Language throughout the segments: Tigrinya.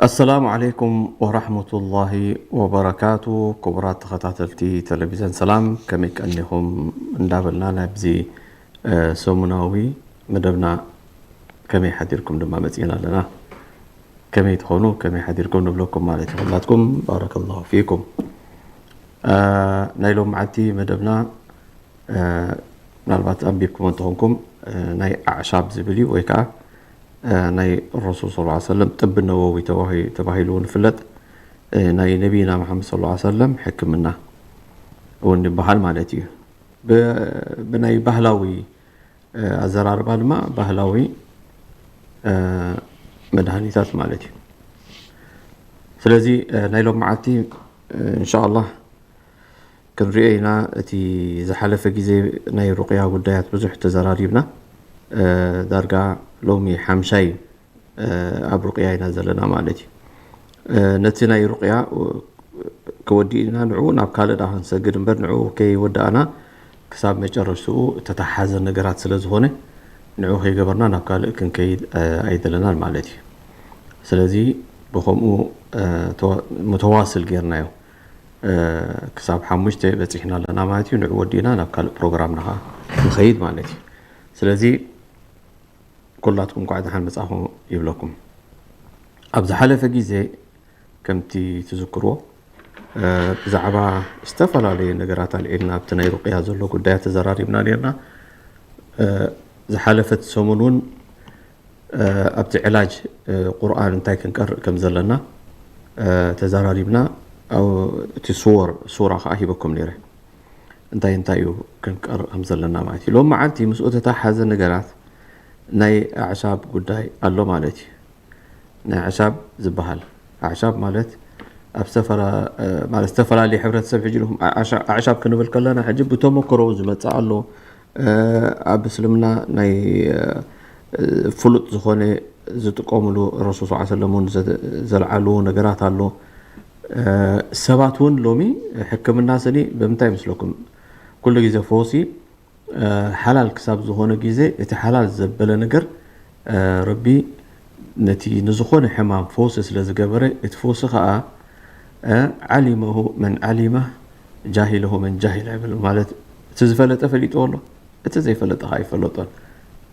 ኣሰላሙ ዓለይኩም ወራሕመቱላሂ ወበረካቱ። ክቡራት ተኸታተልቲ ቴሌቪዝን ሰላም፣ ከመይ ቀኒኹም እንዳበልና ናብዚ፣ እ፣ ሰሙናዊ መደብና ከመይ ሓዲርኩም ድማ መጺእና ኣለና። ከመይ ትኾኑ፣ ከመይ ሓዲርኩም ንብለኩም ማለት እዩ። ኩላትኩም ባረከላሁ ፊኩም። እ፣ ናይ ሎም መዓልቲ መደብና፣ እ፣ ምናልባት ኣንቢብኩም እንተኾንኩም፣ እ፣ ናይ ኣዕሻብ ዝብል እዩ፣ ወይ ከዓ፣ እ፣ ናይ ረሱል ሰለላሁ ዐለይሂ ወሰለም ጥብ ነበዊ ተባሂ-፣ ተባሂሉ እውን ይፍለጥ። እ፣ ናይ ነቢና መሓመድ ሰለላሁ ዐለይሂ ወሰለም ሕክምና እውን ይበሃል ማለት እዩ። ብ-፣ ብናይ ባህላዊ፣ እ፣ ኣዘራርባ ድማ ባህላዊ፣ እ፣ መድሃኒታት ማለት እዩ። ስለዚ፣ እ፣ ናይ ሎም መዓልቲ፣ እ፣ እንሻኣላህ ክንሪኦ ኢና። እቲ ዝሓለፈ ግዜ ናይ ሩቕያ ጉዳያት ብዙሕ ተዘራሪብና። እ፣ ዳርጋ ሎሚ ሓምሻይ፣ እ፣ ኣብ ሩቕያ ኢና ዘለና ማለት እዩ። እ፣ ነቲ ናይ ሩቕያ፣ እ፣ ከወዲእና ንዕኡ ናብ ካልእ ደኣ ክንሰግድ እምበር፣ ንዕኡ ከይወዳእና ክሳብ መጨረሽትኡ እተተሓዘ ነገራት ስለ ዝኾነ፣ ንዕኡ ከይገበርና ናብ ካልእ ክንከይድ፣ እ፣ ኣይደለናን ማለት እዩ። ስለዚ ብኸምኡ፣ እ፣ ተዋ-፣ ሙተዋስል ጌርናዮ። እ፣ ክሳብ ሓሙሽተ በጺሕና ኣለና ማለት እዩ። ንዕኡ ወዲእና ናብ ካልእ ፕሮግራምና ኸዓ ንኸይድ ማለት እዩ። ስለዚ ኩላትኩም እንኳዕ ደሓን መጻኹም ይብለኩም። ኣብ ዝሓለፈ ግዜ ከምቲ ትዝክርዎ፣ እ፣ ብዛዕባ ዝተፈላለየ ነገራት ኣልዒልና ኣብቲ ናይ ሩቅያ ዘሎ ጉዳያት ተዘራሪብና ኔርና። እ፣ ዝሓለፈት ሰሙን እውን፣ እ፣ ኣብቲ ዕላጅ፣ እ፣ ቁርኣን እንታይ ክንቀርእ ከም ዘለና፣ እ፣ ተዘራሪብና። ኣብ እቲ ስወር፣ ሱራ ኸዓ ሂበኩም ነይረ። እንታይ እንታይ እዩ ክንቀርእ ከም ዘለና ማለት እዩ። ሎም መዓልቲ ምስኡ ተተሓሓዘ ነገራት ናይ ኣዕሻብ ጉዳይ ኣሎ ማለት እዩ። ናይ ኣዕሻብ ዝበሃል፣ ኣዕሻብ ማለት ኣብ ዝተፈላ-፣ እ፣ ማለት ዝተፈላለየ ሕብረተሰብ ሕጂ ኢኹም ኣዕሻ-፣ ኣዕሻብ ክንብል ከለና ሕጂ ብተመክሮ ዝመጽእ ኣሎ። እ፣ ኣብ እስልምና ናይ፣ እ፣ ፍሉጥ ዝኾነ ዝጥቀምሉ ረሱል ሰለላሁ ዐለይሂ ወሰለም እውን ዘ-፣ ዘልዓልዎ ነገራት ኣሎ። እ፣ ሰባት እውን ሎሚ ሕክምና ስኒ ብምንታይ ይመስለኩም? ኩሉ ግዜ ፈውሲ፣ እ፣ ሓላል ክሳብ ዝኾነ ግዜ እቲ ሓላል ዘበለ ነገር፣ እ፣ ረቢ ነቲ ንዝኾነ ሕማም ፈውሲ ስለ ዝገበረ፣ እቲ ፈውሲ ኸዓ፣ እ፣ ዓሊመሁ መን ዓሊመ ጃሂለሁ መን ጃሂለ ይብል። ማለት እቲ ዝፈለጠ ፈሊጥዎ ኣሎ፣ እቲ ዘይፈለጠ ኸዓ ኣይፈለጦን።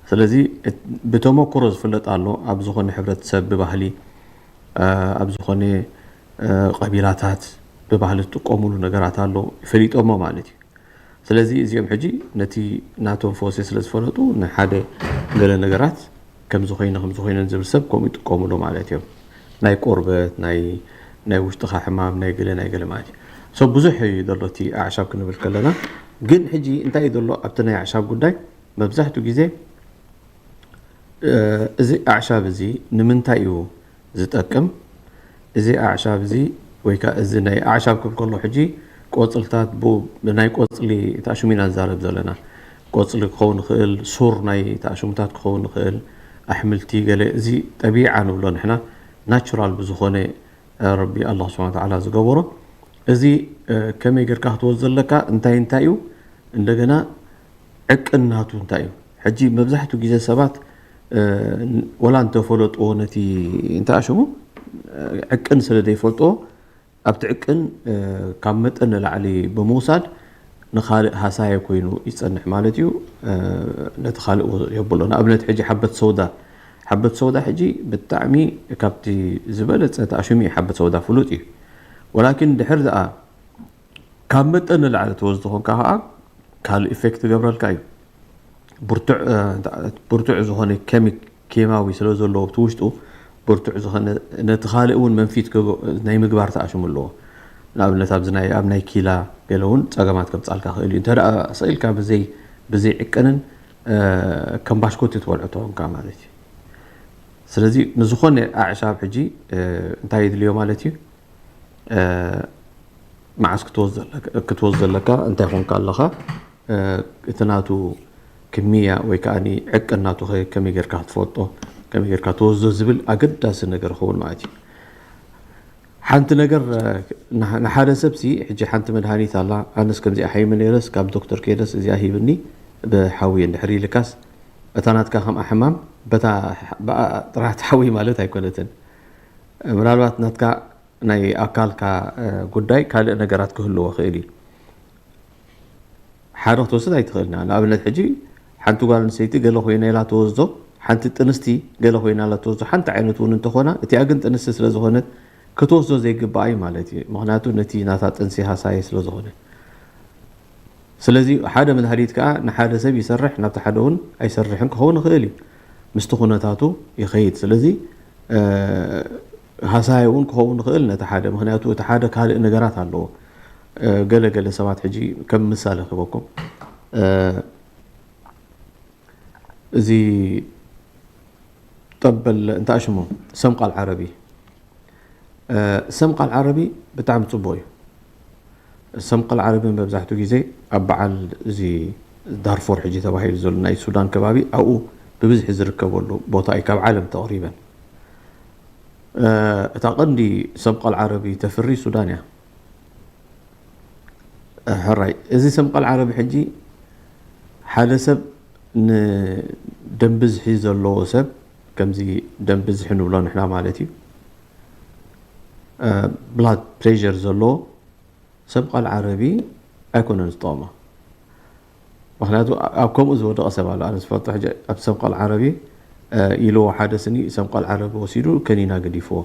ስለዚ እት-፣ ብተመክሮ ዝፍለጥ ኣሎ። ኣብ ዝኾነ ሕብረተሰብ ብባህሊ፣ እ፣ ኣብ ዝኾነ፣ እ፣ ቀቢላታት ብባህሊ ዝጥቀሙሉ ነገራት ኣሎ፣ ይፈሊጦሞ ማለት እዩ። ስለዚ እዚኦም ሕጂ ነቲ ናቶም ፈውሲ ስለ ዝፈለጡ ንሓደ ገለ ነገራት ከምዚ ኮይነ፣ ከምዚ ኮይነን ዝብል ሰብ ከምኡ ይጥቀሙሉ ማለት እዮም። ናይ ቆርበት፣ ናይ፣ ናይ ውሽጥኻ ሕማም፣ ናይ ገለ፣ ናይ ገለ ማለት እዩ። ሶ ብዙሕ እዩ ዘሎ እቲ ኣዕሻብ ክንብል ከለና። ግን ሕጂ እንታይ እዩ ዘሎ ኣብቲ ናይ ኣዕሻብ ጉዳይ? መብዛሕትኡ ግዜ፣ እ፣ እዚ ኣዕሻብ እዚ ንምንታይ እዩ ዝጠቅም? እዚ ኣዕሻብ እዚ ወይ ከኣ እዚ ናይ ኣዕሻብ ክብል ከሎ ሕጂ ቆጽልታት ብ-፣ ብናይ ቆጽሊ ተኣሽሙ ኢና ንዛረብ ዘለና። ቆጽሊ ክኸውን ይኽእል፣ ሱር ናይ ተኣሽሙታት ክኸውን ይኽእል፣ ኣሕምልቲ ገለ፣ እዚ ጠቢዓ ንብሎ ንሕና፣ ናቹራል ብዝኾነ፣ እ፣ ረቢ ኣላህ ስብሓነ ወተዓላ ዝገበሮ። እዚ፣ እ፣ ከመይ ጌርካ ክትወስዶ ዘለካ፣ እንታይ እንታይ እዩ? እንደገና ዕቅን ናቱ እንታይ እዩ? ሕጂ መብዛሕትኡ ግዜ ሰባት፣ እ፣ ወላ እንተፈለጥዎ ነቲ እንተኣሽሙ፣ እ፣ ዕቅን ስለ ዘይፈልጥዎ፣ ኣብቲ ዕቅን፣ እ፣ ካብ መጠን ንላዕሊ ብምውሳድ ንኻልእ ሃሳየ ኮይኑ ይጸንሕ ማለት እዩ። እ፣ ነቲ ካልእ ወ-፣ የብሎ። ንኣብነት ሕጂ ሓበት ሰውዳ፣ ሓበት ሰውዳ ሕጂ ብጣዕሚ ካብቲ ዝበለጸ ተኣሽሙ እዩ። ሓበት ሰውዳ ፍሉጥ እዩ። ወላኪን ድሕር ደኣ ካብ መጠን ንላዕሊ ትወስዶ ኾንካ ኸዓ ካልእ ኢፌክት ይገብረልካ እዩ። ብርቱዕ፣ እ፣ ብርቱዕ ዝኾነ ኬሚክ-፣ ኬማዊ ስለ ዘለዎ ኣብቲ ውሽጡ ብርቱዕ ዝኾነ ነቲ ካልእ እውን መንፊት ክገ-፣ ናይ ምግባር ተኣሽሙ ኣለዎ። ንኣብነት ኣብዚ ናይ፣ ኣብ ናይ ኪላ ገለ እውን ጸገማት ከምጻልካ ክእል እዩ። እንተ ደኣ ስኢልካ ብዘይ፣ ብዘይ ዕቅንን፣ እ፣ ከም ባሽኮቲ ትበልዖ ተኾንካ ማለት እዩ። ስለዚ ንዝኾነ ኣዕሻብ ሕጂ፣ እ፣ እንታይ የድልዮ ማለት እዩ? እ፣ መዓስ ክትወስዶ ዘለካ፣ ክትወስዶ ዘለካ እንታይ ኮንካ ኣለኻ፣ እ፣ እቲ ናቱ ክምያ ወይ ከኣ ዕቅን ናቱ ከ-፣ ከመይ ጌርካ ክትፈልጦ፣ ከመይ ጌርካ ትወስዶ ዝብል ኣገዳሲ ነገር ይኸውን ማለት እዩ። ሓንቲ ነገር፣ እ፣ ንሓ-፣ ንሓደ ሰብሲ ሕጂ ሓንቲ መድሃኒት ኣላ። ኣነስ ከምዚኣ ሓይመ ነይረስ ካብ ዶክተር ከይደስ እዚኣ ሂብኒ ብሓዊ እንድሕር ኢልካስ፣ እታ ናትካ ከምኣ ሕማም በታ፣ ብኣ ጥራሕ ትሓዊ ማለት ኣይኮነትን። ምናልባት ናትካ ናይ ኣካልካ ጉዳይ ካልእ ነገራት ክህልዎ ክእል እዩ። ሓደ ክትወስድ ኣይትኽእልና። ንኣብነት ሕጂ ሓንቲ ጓል ኣንስተይቲ ገለ ኮይና ኢላ ትወስዶ፣ ሓንቲ ጥንስቲ ገለ ኮይና ኢላ ትወስዶ፣ ሓንቲ ዓይነት እውን እንተኾና፣ እቲኣ ግን ጥንስቲ ስለ ዝኾነት ክትወስዶ ዘይግባኣ እዩ ማለት እዩ። ምኽንያቱ ነቲ ናታ ጥንሲ ሃሳየ ስለ ዝኾነ። ስለዚ ሓደ መድሃኒት ከኣ ንሓደ ሰብ ይሰርሕ፣ ናብቲ ሓደ እውን ኣይሰርሕን ክኸውን ይኽእል እዩ። ምስቲ ኩነታቱ ይኸይድ። ስለዚ ሃሳይ እውን ክኸውን ይኽእል ነቲ ሓደ፣ ምኽንያቱ እቲ ሓደ ካልእ ነገራት ኣለዎ። ገለ ገለ ሰባት ሕጂ ከም ምሳሌ ክህበኩም፣ እዚ ጠበል እንታይ ሽሙ፣ ሰምቃል ዓረቢ፣ ሰምቃል ዓረቢ ብጣዕሚ ጽቡቕ እዩ። ሰምቃል ዓረቢ መብዛሕትኡ ግዜ ኣብ በዓል እዚ ዳርፎር ሕጂ ተባሂሉ ዘሎ ናይ ሱዳን ከባቢ ኣብኡ ብብዝሒ ዝርከበሉ ቦታ እዩ፣ ካብ ዓለም ተቕሪበን። እታ ቀንዲ ሰምቃል ዓረቢ ተፍሪ ሱዳን እያ። ሕራይ እዚ ሰምቃል ዓረቢ ሕጂ ሓደ ሰብ ንደም ብዝሒ ዘለዎ ሰብ፣ ከምዚ ደም ብዝሒ ንብሎ ንሕና ማለት እዩ፣ ብላድ ፕሬር ዘለዎ ሰምቃል ዓረቢ ኣይኮነን ዝጠቕሞ። ምክንያቱ ኣብ ከምኡ ዝወደቐ ሰብ ኣሎ። ኣነ ዝፈልጦ ሕጂ ኣብ ሰምቃል ዓረቢ ኢልዎ ሓደ ስኒ ሰምቃል ዓረቢ ወሲዱ ከኒና ገዲፍዎ።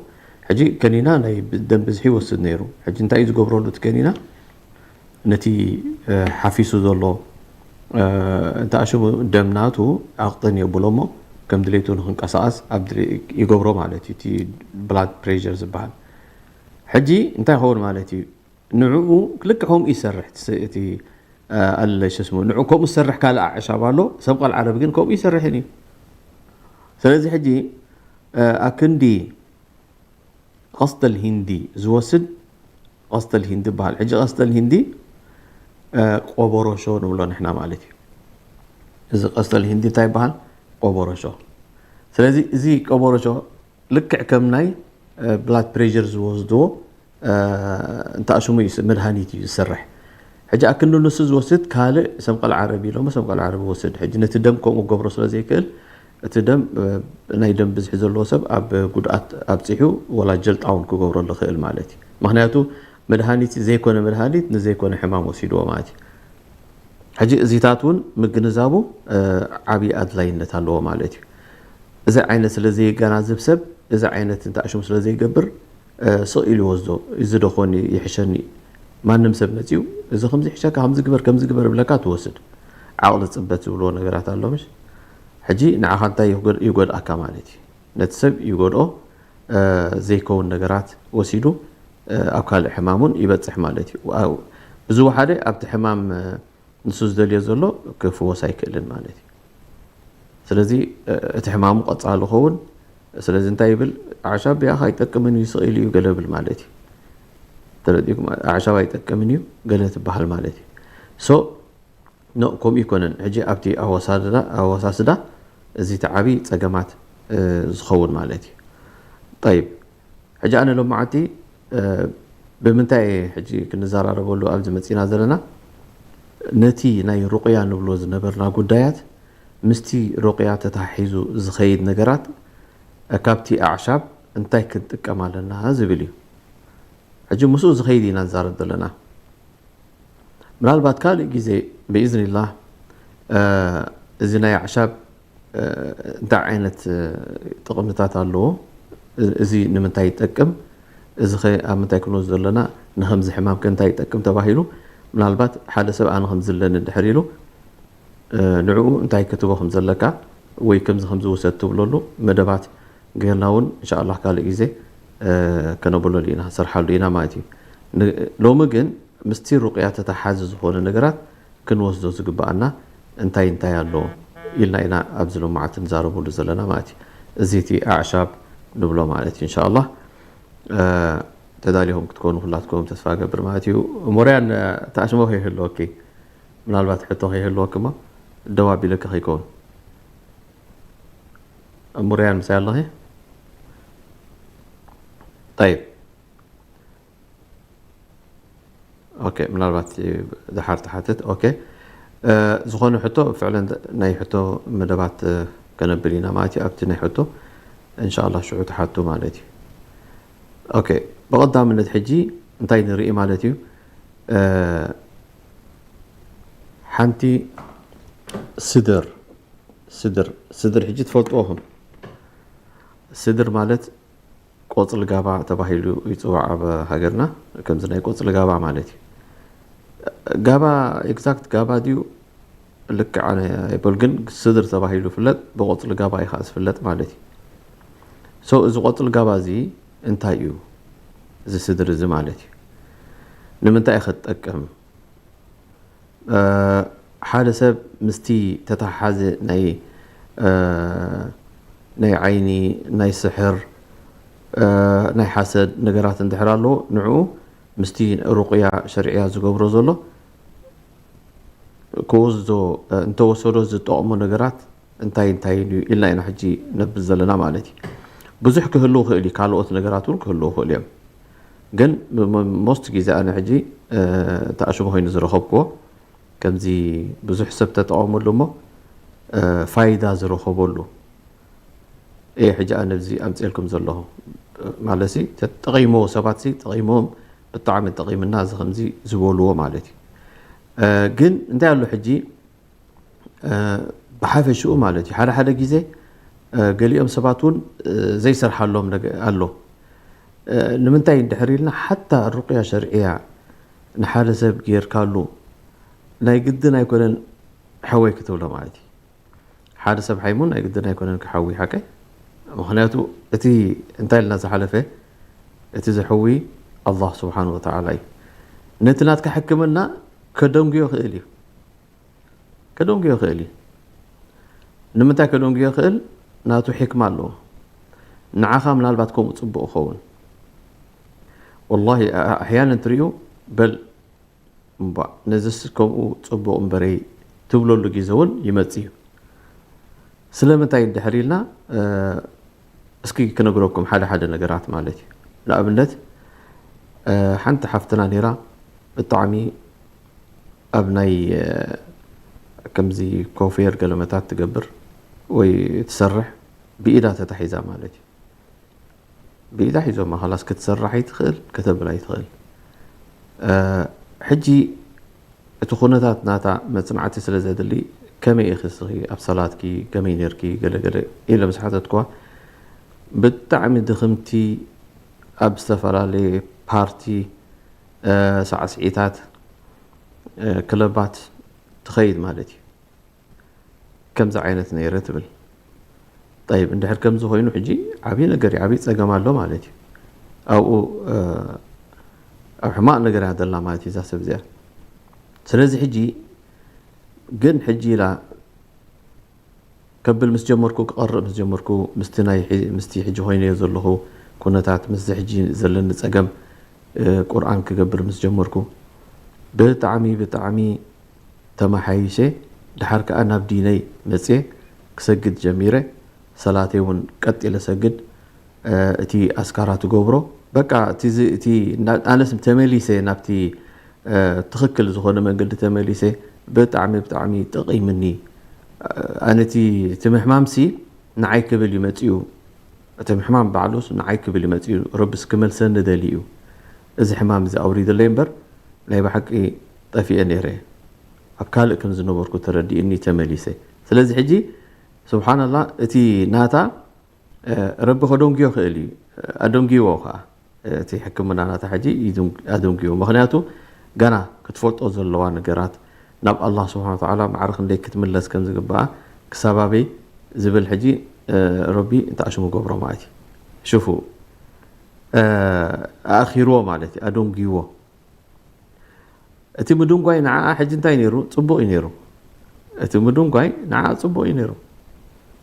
ሕጂ ከኒና ናይ ደም ብዝሒ ይወስድ ነይሩ። ሕጂ እንታይ እዩ ዝገብረሉ እቲ ከኒና? ነቲ ሓፊሱ ዘሎ እንተ ኣሽሙ ደም ናቱ ኣቕጥን የብሎ እሞ ከም ድሌቱ ንክንቀሳቐስ ይገብሮ ማለት እዩ፣ እቲ ብላድ ፕሬር ዝበሃል። ሕጂ እንታይ ይኸውን ማለት እዩ? ንዕኡ ልክዕ ከምኡ ይሰርሕ እቲ ኣለ ሸስሙ ንዑ ከምኡ ዝሰርሕ ካልእ ኣዕሻብ ኣሎ። ሰምቃል ዓረቢ ግን ከምኡ ይሰርሕን እዩ። ስለዚ ሕጂ ኣክንዲ ቀስተል ሂንዲ ዝወስድ፣ ቀስተል ሂንዲ ይበሃል። ሕጂ ቀስተል ሂንዲ ቆቦሮሾ ንብሎ ንሕና ማለት እዩ። እዚ ቀስተል ሂንዲ እንታይ ይበሃል? ቆቦሮሾ። ስለዚ እዚ ቆቦሮሾ ልክዕ ከም ናይ ብላድ ፕሬር ዝወስድዎ እንተኣሽሙ እዩ መድሃኒት እዩ ዝሰርሕ። ሕጂ ኣክንዲ ንሱ ዝወስድ ካልእ ሰምቀል ዓረቢ ኢሎሞ ሰምቀል ዓረቢ ወስድ። ሕጂ ነቲ ደም ከምኡ ክገብሮ ስለ ዘይክእል እቲ ደም ናይ ደም ብዝሒ ዘለዎ ሰብ ኣብ ጉድኣት ኣብፂሑ ወላ ጀልጣውን ክገብረሉ ይኽእል ማለት እዩ። ምክንያቱ መድሃኒት ዘይኮነ መድሃኒት ንዘይኮነ ሕማም ወሲድዎ ማለት እዩ። ሕጂ እዚታት እውን ምግንዛቡ ዓብዪ ኣድላይነት ኣለዎ ማለት እዩ። እዚ ዓይነት ስለ ዘይገናዘብ ሰብ እዚ ዓይነት እንተኣሽሙ ስለ ዘይገብር ስቕ ኢሉ ይወስዶ። እዚ ዶ ኾን ይሕሸኒ? ማንም ሰብ መፂኡ እዚ ከምዚ ይሕሸካ፣ ከምዚ ግበር፣ ከምዚ ግበር ብለካ ትወስድ። ዓቕሊ ፅበት ዝብልዎ ነገራት ኣሎ ምሽ? ሕጂ ንዓኻ እንታይ ይጎድኣካ ማለት እዩ? ነቲ ሰብ ይጎድኦ፣ ዘይከውን ነገራት ወሲዱ ኣብ ካልእ ሕማም እውን ይበፅሕ ማለት እዩ። ብዝወሓደ ኣብቲ ሕማም ንሱ ዝደልዮ ዘሎ ክፍወስ ኣይክእልን ማለት እዩ። ስለዚ እቲ ሕማሙ ቀፃሊ ኸውን። ስለዚ እንታይ ይብል? ኣዕሻብ ብኣኻ ኣይጠቅምን እዩ፣ ስቕ ኢሉ እዩ ገለ ብል ማለት እዩ። ተረዲእኩም? ኣዕሻብ ኣይጠቅምን እዩ ገለ ትበሃል ማለት እዩ። ሶ ኖ፣ ከምኡ ይኮነን። ሕጂ ኣብቲ ኣወሳስዳ እዚ ተዓቢ ፀገማት ዝኸውን ማለት እዩ። ጠይብ፣ ሕጂ ኣነ ሎማዓንቲ ብምንታይ ሕጂ ክንዘራረበሉ ኣብዚ መፂና ዘለና? ነቲ ናይ ሩቅያ ንብሎ ዝነበርና ጉዳያት ምስቲ ሩቅያ ተታሒዙ ዝኸይድ ነገራት ካብቲ ኣዕሻብ እንታይ ክንጥቀም ኣለና ዝብል እዩ። ሕጂ ምስኡ ዝኸይድ ኢና ንዛረብ ዘለና። ምናልባት ካልእ ግዜ ብኢዝኒላህ እዚ ናይ ኣዕሻብ እንታይ ዓይነት ጥቕምታት ኣለዎ፣ እዚ ንምንታይ ይጠቅም፣ እዚ ኸ ኣብ ምንታይ ክንወስዶ ኣለና፣ ንኸምዚ ሕማም ከ እንታይ ይጠቅም ተባሂሉ ምናልባት ሓደ ሰብ ኣነ ከምዚ ኣለኒ እንድሕር ኢሉ ንዕኡ እንታይ ክትቦ ከም ዘለካ ወይ ከምዚ ከምዚ ውሰድ ትብለሉ መደባት ጌርና እውን እንሻኣላህ ካልእ ግዜ ከነብለሉ ኢና፣ ክንሰርሓሉ ኢና ማለት እዩ። ሎሚ ግን ምስቲ ሩቅያ ተተሓዚ ዝኾነ ነገራት ክንወስዶ ዝግበኣና እንታይ እንታይ ኣሎ ኢልና ኢና ኣብዚ ሎማዓንቲ ንዛረበሉ ዘለና ማለት እዩ። እዚ እቲ ኣዕሻብ ንብሎ ማለት እዩ። እንሻኣላህ ተዳሊኹም ክትኮኑ ኩላትኩም ተስፋ ገብር ማለት እዩ። ሞርያን ተኣሽሞ ከይህልወኪ ምናልባት ሕቶ ከይህልወኪ እሞ ደው ኣቢለኪ ከይከውን። ሞርያን ምሳይ ኣለኺ? ጠይብ ኦኬ፣ ምናልባት ድሓር ትሓትት። ኦኬ፣ ዝኾነ ሕቶ ፍዕለን ናይ ሕቶ መደባት ከነብል ኢና ማለት እዩ። ኣብቲ ናይ ሕቶ እንሻላ ሽዑ ትሓቱ ማለት እዩ። ኦኬ፣ ብቐዳምነት ሕጂ እንታይ ንርኢ ማለት እዩ? ሓንቲ ስድር ስድር ስድር ሕጂ ትፈልጥዎ ኹም። ስድር ማለት ቆጽሊ ጋባ ተባሂሉ ይጽዋዕ ኣብ ሃገርና። ከምዚ ናይ ቆጽሊ ጋባ ማለት እዩ። ጋባ፣ ኤግዛክት ጋባ ድዩ ልክዕ ኣነ ኣይበል፣ ግን ስድር ተባሂሉ ይፍለጥ። ብቆጽሊ ጋባ እዩ ከዓ ዝፍለጥ ማለት እዩ። ሶ እዚ ቆጽሊ ጋባ እዚ እንታይ እዩ? እዚ ስድር እዚ ማለት እዩ ንምንታይ እዩ ክጠቅም? ሓደ ሰብ ምስቲ ተተሓሓዘ ናይ ናይ ዓይኒ፣ ናይ ስሕር፣ ናይ ሓሰድ ነገራት እንድሕር ኣለዎ፣ ንዕኡ ምስቲ ሩቕያ ሸርዕያ ዝገብሮ ዘሎ ክወስዶ እንተወሰዶ ዝጠቕሞ ነገራት እንታይ እንታይ ኢልና ኢና ሕጂ ነብል ዘለና ማለት እዩ። ብዙሕ ክህልው ክእል እዩ፣ ካልኦት ነገራት እውን ክህልው ክእል እዮም። ግን ሞስት ግዜ ኣነ ሕጂ ተኣሽሙ ኮይኑ ዝረኸብክዎ ከምዚ ብዙሕ ሰብ ተጠቐመሉ እሞ ፋይዳ ዝረኸበሉ እየ ሕጂ ኣነ እዚ ኣምፅኤልኩም ዘለኹ። ማለት ተጠቂሞ ሰባት ሲ ጠቂሞም ብጣዕሚ ጠቂምና እዚ ከምዚ ዝበልዎ ማለት እዩ። ግን እንታይ ኣሎ ሕጂ ብሓፈሽኡ ማለት እዩ፣ ሓደ ሓደ ግዜ ገሊኦም ሰባት እውን ዘይሰርሓሎም ኣሎ። ንምንታይ እንድሕር ኢልና ሓታ ሩቅያ ሸርዕያ ንሓደ ሰብ ጌርካሉ ናይ ግድን ኣይኮነን ሕወይ ክትብሎ ማለት እዩ። ሓደ ሰብ ሓይሙ ናይ ግድን ኣይኮነን ክሓዊ ሓቀይ። ምክንያቱ እቲ እንታይ ኢልና ዝሓለፈ እቲ ዝሕዊ ኣላህ ስብሓን ወተዓላ እዩ። ነቲ ናትካ ሕክምና ከደንጉዮ ክእል እዩ። ከደንጉዮ ክእል እዩ። ንምንታይ ከደንጉዮ ክእል? ናቱ ሕክማ ኣለዎ። ንዓኻ ምናልባት ከምኡ ጽቡቕ ይኸውን። ወላሂ ኣሕያንን ትርእዩ በል እምቧ ነዚስ ከምኡ ጽቡቕ እምበረይ ትብለሉ ግዜ እውን ይመጽእ እዩ። ስለምንታይ እንድሕር ኢልና እስኪ ክነግረኩም ሓደ ሓደ ነገራት ማለት እዩ። ንኣብነት ሓንቲ ሓፍትና ነይራ ብጣዕሚ ኣብ ናይ ከምዚ ኮፌር ገለመታት ትገብር ወይ ትሰርሕ ብኢዳ ተታሒዛ ማለት እዩ። ብኢዳ ሒዞማ ኸላስ ክትሰርሕ ኣይትኽእል ከተብል ኣይትኽእል። ሕጂ እቲ ኩነታት ናታ መጽናዕቲ ስለ ዘድሊ ከመይ ኢኺ እስኺ ኣብ ሰላትኪ ከመይ ነርኪ ገለገለ ኢለ ምስ ሓተትኳ ብጣዕሚ ድኽምቲ ኣብ ዝተፈላለየ ፓርቲ ሳዕስዒታት ክለባት ትኸይድ ማለት እዩ። ከምዚ ዓይነት ነይረ ትብል። ጠይብ እንድሕር ከምዚ ኮይኑ ሕጂ ዓብዪ ነገር እዩ፣ ዓብዪ ፀገም ኣሎ ማለት እዩ። ኣብኡ ኣብ ሕማቕ ነገር እያ ዘላ ማለት እዩ እዛ ሰብ እዚኣ። ስለዚ ሕጂ ግን ሕጂ ኢላ ከብል ምስ ጀመርኩ ክቐርእ ምስ ጀመርኩ ምስቲ ናይ ምስቲ ሕጂ ኮይነዮ ዘለኹ ኩነታት ምስዚ ሕጂ ዘለኒ ፀገም ቁርኣን ክገብር ምስ ጀመርኩ ብጣዕሚ ብጣዕሚ ተመሓይሸ። ድሓር ከዓ ናብ ዲነይ መፅየ ክሰግድ ጀሚረ። ሰላተይ እውን ቀጥ ኢለ ሰግድ። እቲ ኣስካራ ትገብሮ በቃ እቲ ኣነስ ተመሊሰ ናብቲ ትኽክል ዝኾነ መንገዲ ተመሊሰ ብጣዕሚ ብጣዕሚ ጠቒምኒ። ኣነ እቲ ምሕማምሲ ንዓይ ክብል እዩ መፂኡ። እቲ ምሕማም ባዕሉስ ንዓይ ክብል እዩ መፂኡ። ረብስ ክመልሰኒ ደልዩ እዩ እዚ ሕማም እዚ ኣውሪድለይ እምበር ናይ ብሓቂ ጠፊኤ ነይረ። ኣብ ካልእ ከም ዝነበርኩ ተረዲእኒ ተመሊሰ። ስለዚ ሕጂ ስብሓንላ እቲ ናታ ረቢ ከደንግዮ ክእል እዩ። ኣደንግይዎ ከዓ እቲ ሕክምና ናታ ሕጂ ኣደንግይዎ። ምክንያቱ ገና ክትፈልጦ ዘለዋ ነገራት ናብ ኣላህ ስብሓን ወተዓላ ማዕረ ክንደይ ክትምለስ ከም ዝግባኣ ክሳብ ኣበይ ዝብል ሕጂ ረቢ እንታይ ሽሙ ገብሮ ማለት እዩ። ሽፉ ኣእኺርዎ ማለት እዩ፣ ኣደንግይዎ። እቲ ምድንጓይ ንዓኣ ሕጂ እንታይ ነይሩ? ጽቡቕ እዩ ነይሩ። እቲ ምድንጓይ ንዓኣ ጽቡቕ እዩ ነይሩ።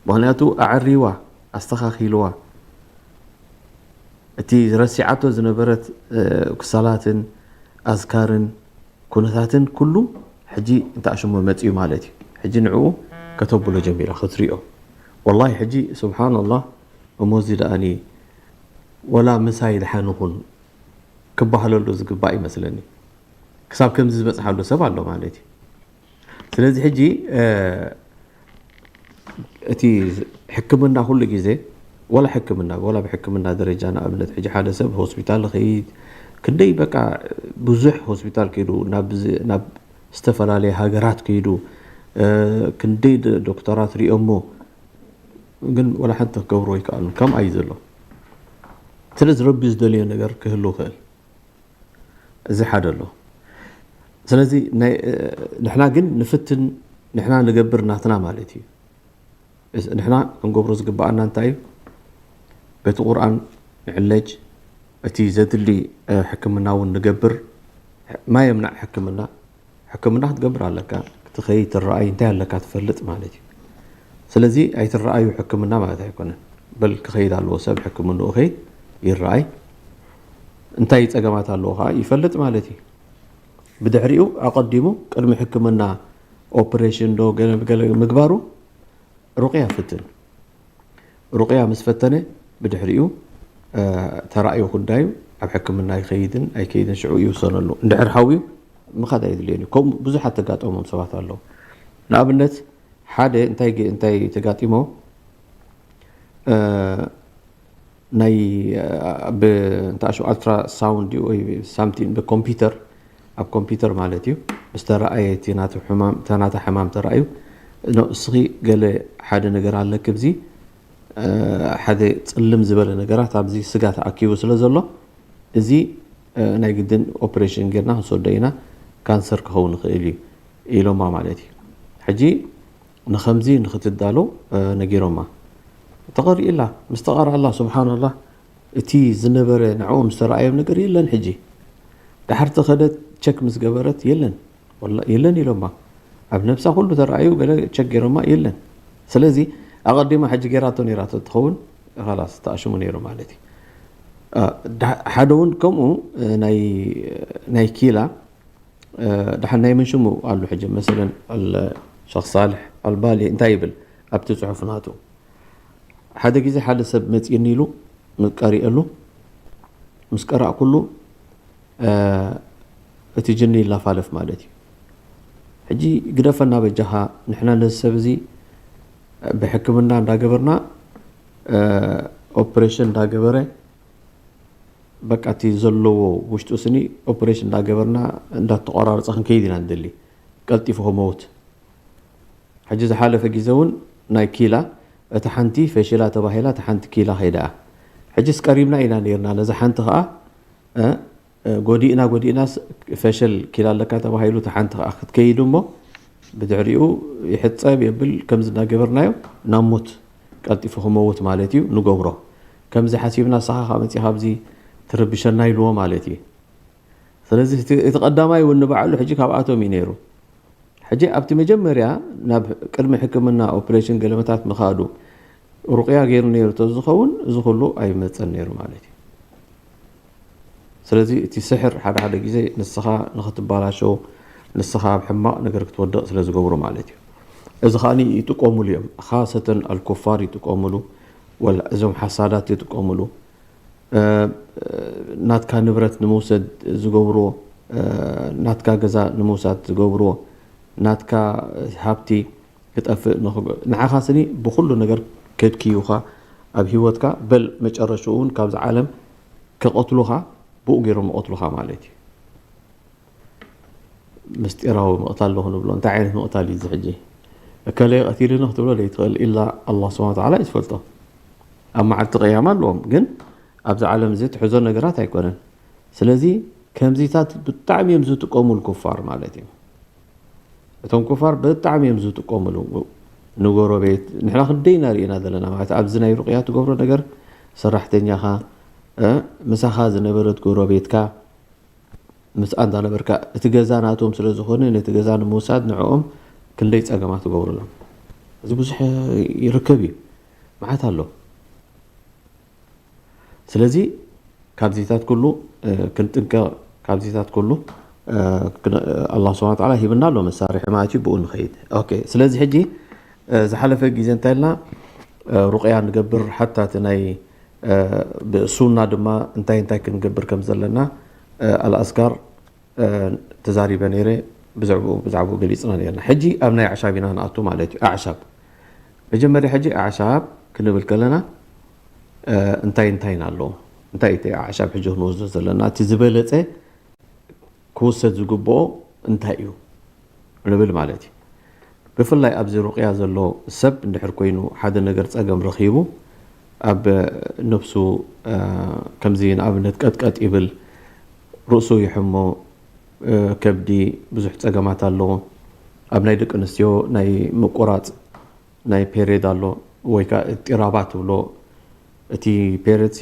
ምኽንያቱ ኣዕሪዋ፣ ኣስተኻኺልዋ። እቲ ረሲዓቶ ዝነበረት ክሳላትን ኣዝካርን ኩነታትን ኩሉ ሕጂ እንታይ ሽሙ መጺኡ ማለት እዩ። ሕጂ ንዕኡ ከተብሎ ጀሚራ ክትሪኦ። ወላሂ ሕጂ ስብሓንላህ እሞ እዚ ደኣኒ ወላ ምሳይ ደሓን ኹን ክበሃለሉ ዝግባእ ይመስለኒ። ክሳብ ከምዚ ዝበፅሓሉ ሰብ ኣሎ ማለት እዩ። ስለዚ ሕጂ እቲ ሕክምና ኩሉ ግዜ ወላ ሕክምና፣ ወላ ብሕክምና ደረጃ፣ ንኣብነት ሕጂ ሓደ ሰብ ሆስፒታል ይኸይድ፣ ክንደይ በቃ ብዙሕ ሆስፒታል ከይዱ፣ ናብ ዝ-፣ ናብ ዝተፈላለየ ሃገራት ከይዱ፣ እ፣ ክንደይ ድ-፣ ዶክተራት ሪኦሞ፣ ግን ወላ ሓንቲ ክገብሮ ኣይከኣሉን። ከምኣ እዩ ዘሎ። ስለዚ ረቢ ዝደለዮ ነገር ክህሉ ይኽእል። እዚ ሓደ ኣሎ። ስለዚ ናይ፣ እ፣ ንሕና ግን ንፍትን፣ ንሕና ንገብር ናትና ማለት እዩ። እስ-፣ ንሕና ክንገብሮ ዝግብኣና እንታይ እዩ? በቲ ቁርኣን ንዕለጅ፣ እቲ ዘድሊ፣ እ፣ ሕክምና እውን ንገብር። ማ የምናዕ ሕክምና? ሕክምና ክትገብር ኣለካ። ክትኸይድ ትረኣይ፣ እንታይ ኣለካ ትፈልጥ ማለት እዩ። ስለዚ ኣይትረኣዩ ሕክምና ማለት ኣይኮነን። በል ክኸይድ ኣለዎ ሰብ ሕክምንኡ ኸይድ ይረኣይ። እንታይ ጸገማት ኣለዎ ኸዓ ይፈልጥ ማለት እዩ። ብድሕሪኡ ኣቐዲሙ ቅድሚ ሕክምና ኦፕሬሽን ዶ ገለ ገለ ምግባሩ ሩቕያ ፍትን። ሩቕያ ምስ ፈተነ ብድሕሪኡ፣ እ፣ ተራእዩ ጉዳዩ ኣብ ሕክምና ይኸይድን ኣይከይድን ሽዑ ይውሰነሉ። እንድሕር ሓውዩ ምኻድ ኣይድልዮን እዩ። ከምኡ ብዙሓት ተጋጠሞም ሰባት ኣለዉ። ንኣብነት ሓደ እንታይ ገ-፣ እንታይ ተጋጢሞ፣ እ፣ ናይ፣ እ፣ ብ-፣ እንታይ ኣልትራሳውንድ ወይ ሳምቲንግ ብኮምፒውተር፣ ኣብ ኮምፒውተር ማለት እዩ፣ ምስ ተረኣየ እቲ ናቱ ሕማም፣ እታ ናታ ሕማም ተራእዩ፣ ኖ፣ እስኺ ገለ ሓደ ነገር ኣለኪ ኣብዚ፣ እ፣ ሓደ ጽልም ዝበለ ነገራት ኣብዚ ስጋ ተኣኪቡ ስለ ዘሎ፣ እዚ፣ እ፣ ናይ ግድን ኦፕሬሽን ጌርና ክንሰዶ ኢና፣ ካንሰር ክኸውን ይኽእል እዩ ኢሎማ ማለት እዩ። ሕጂ ንኸምዚ ንኽትዳሎ፣ እ፣ ነጊሮማ። ተቐሪእላ፣ ምስ ተቐርኣላ፣ ሱብሓነላህ፣ እቲ ዝነበረ ንዕኦም ዝተረኣዮም ነገር የለን ሕጂ። ድሓር ተኸደት ቸክ ምስ ገበረት የለን፣ ወላ የለን ኢሎማ። ኣብ ነብሳ ኩሉ ተረኣዩ፣ ገለ ቸክ ገይሮማ የለን። ስለዚ ኣቐዲማ ሕጂ ገይራቶ ነይራቶ ትኸውን፣ ኻላስ ተኣሽሙ ነይሩ ማለት እዩ። እ፣ ዳ-፣ ሓደ እውን ከምኡ፣ እ፣ ናይ፣ ናይ ኪላ፣ እ፣ ደሓን ናይ መን ሽሙ ኣሎ ሕጂ? መሰለን ኣል-፣ ሸኽ ሳልሕ ኣልባሊ እንታይ ይብል ኣብቲ ጽሑፍ ናቱ? ሓደ ግዜ ሓደ ሰብ መጺእኒ ኢሉ ቀሪአሉ፣ ምስ ቀራእኩሉ፣ እ፣ እቲ ጅኒ ይላፋለፍ ማለት እዩ። ሕጂ ግደፈና በጃኻ፣ ንሕና ነዚ ሰብ እዚ ብሕክምና እንዳገበርና፣ እ፣ ኦፕሬሽን እንዳገበረ፣ በቃ እቲ ዘለዎ ውሽጡ ስኒ ኦፕሬሽን እንዳገበርና እንዳተቆራረጸ ክንከይድ ኢና ንደሊ። ቀልጢፉ ክመውት። ሕጂ ዝሓለፈ ግዜ እውን ናይ ኪላ፣ እታ ሓንቲ ፈሽላ ተባሂላ፣ እታ ሓንቲ ኪላ ከይዳ። ሕጂስ ቀሪብና ኢና ነይርና። ነዛ ሓንቲ ከኣ፣ እ፣ እ፣ ጎዲእና፣ ጎዲእናስ ፈሸል ኪላ ኣለካ ተባሂሉ፣ እታ ሓንቲ ከኣ ክትከይድ እሞ፣ ብድሕሪኡ ይሕጸብ የብል፣ ከምዚ እናገበርናዮ ናብ ሞት ቀልጢፉ ክመውት ማለት እዩ፣ ንገብሮ። ከምዚ ሓሲብና፣ ንስኻ ከኣ መጺኻ ኣብዚ ትርብሸና ኢልዎ ማለት እዩ። ስለዚ እቲ፣ እቲ ቀዳማይ እውን ንባዕሉ ሕጂ ካብኣቶም እዩ ነይሩ። ሕጂ ኣብቲ መጀመርያ ናብ ቅድሚ ሕክምና ኦፕሬሽን ገለመታት ምኻዱ ሩቕያ ገይሩ ነይሩ ተዝኸውን፣ እዚ ኩሉ ኣይመጸን ነይሩ ማለት እዩ። ስለዚ እቲ ስሕር ሓደ ሓደ ግዜ ንስኻ ንኽትባላሾ፣ ንስኻ ኣብ ሕማቕ ነገር ክትወድቕ ስለ ዝገብሩ ማለት እዩ። እዚ ከኣ ይጥቀሙሉ እዮም። ኻሰተን ኣልኩፋር ይጥቀሙሉ፣ ወላ እዞም ሓሳዳት ይጥቀሙሉ። እ፣ ናትካ ንብረት ንምውሰድ ዝገብርዎ፣ እ፣ ናትካ ገዛ ንምውሳድ ዝገብርዎ፣ ናትካ ሃብቲ ክጠፍእ ንኽብ-፣ ንዓኻ ስኒ ብኹሉ ነገር ከድክዩኻ ኣብ ህይወትካ፣ በል መጨረሽኡ እውን ካብዛ ዓለም ክቐትሉኻ፣ ብኡ ገይሮም ይቐትሉኻ ማለት እዩ። ምስጢራዊ ምቕታል ዶ ክንብሎ? እንታይ ዓይነት ምቕታል እዩ እዚ ሕጂ? እከለ ቀቲሉኒ ክትብሎ ዘይትኽእል፣ ኢላ ኣላህ ስብሓነ ወተዓላ እዩ ዝፈልጦ። ኣብ መዓልቲ ቅያማ ኣለዎም፣ ግን ኣብዚ ዓለም እዚ ትሕዞ ነገራት ኣይኮነን። ስለዚ ከምዚታት ብጣዕሚ እዮም ዝጥቀሙሉ ኩፋር ማለት እዩ። እቶም ኩፋር ብጣዕሚ እዮም ዝጥቀሙሉ። ንጎረቤት፣ ንሕና ክንደይ ኢና ርኢና ዘለና ማለት፣ ኣብዚ ናይ ሩቕያ ትገብሮ ነገር፣ ሰራሕተኛኻ፣ እ፣ ምሳኻ ዝነበረት ጎረቤትካ፣ ምስኣ እንዳነበርካ፣ እቲ ገዛ ናቶም ስለ ዝኾነ፣ ነቲ ገዛ ንምውሳድ ንዕኦም ክንደይ ጸገማት ትገብሩሎም። እዚ ብዙሕ ይርከብ እዩ፣ መዓት ኣሎ። ስለዚ ካብዚታት ኩሉ፣ እ፣ ክንጥንቀቕ፣ ካብዚታት ኩሉ፣ እ፣ ክን-፣ ኣላህ ስብሓነ ወተዓላ ሂብና ኣሎ መሳርሒ ማለት እዩ፣ ብኡ ንኸይድ። ኦኬ፣ ስለዚ ሕጂ፣ እ፣ ዝሓለፈ ግዜ እንታይ ኢልና፣ እ፣ ሩቕያ ንገብር፣ ሓታ እቲ ናይ፣ እ፣ ብሱና ድማ እንታይ እንታይ ክንገብር ከም ዘለና፣ እ፣ ኣልኣዝካር፣ እ፣ ተዛሪበ ነይረ፣ ብዛዕባኡ፣ ብዛዕባኡ ገሊጽና ነይርና። ሕጂ ኣብ ናይ ኣዕሻብ ኢና ንኣቱ ማለት እዩ። ኣዕሻብ። መጀመርያ ሕጂ ኣዕሻብ ክንብል ከለና፣ እንታይ እንታይን ኣለዎ? እንታይ እቲ ኣዕሻብ ሕጂ ክንወስዶ ዘለና? እቲ ዝበለጸ ክውሰድ ዝግብኦ እንታይ እዩ ንብል ማለት እዩ። ብፍላይ ኣብዚ ሩቕያ ዘሎ ሰብ እንድሕር ኮይኑ ሓደ ነገር ጸገም ረኺቡ ኣብ ነብሱ ከምዚ ንኣብነት ቀጥቀጥ ይብል፣ ርእሱ ይሕሞ፣ ከብዲ ብዙሕ ጸገማት ኣለዎ። ኣብ ናይ ደቂ ኣንስትዮ ናይ ምቁራጽ ናይ ፔሬድ ኣሎ ወይ ከዓ ጢራባ ትብሎ። እቲ ፔሬድ ሲ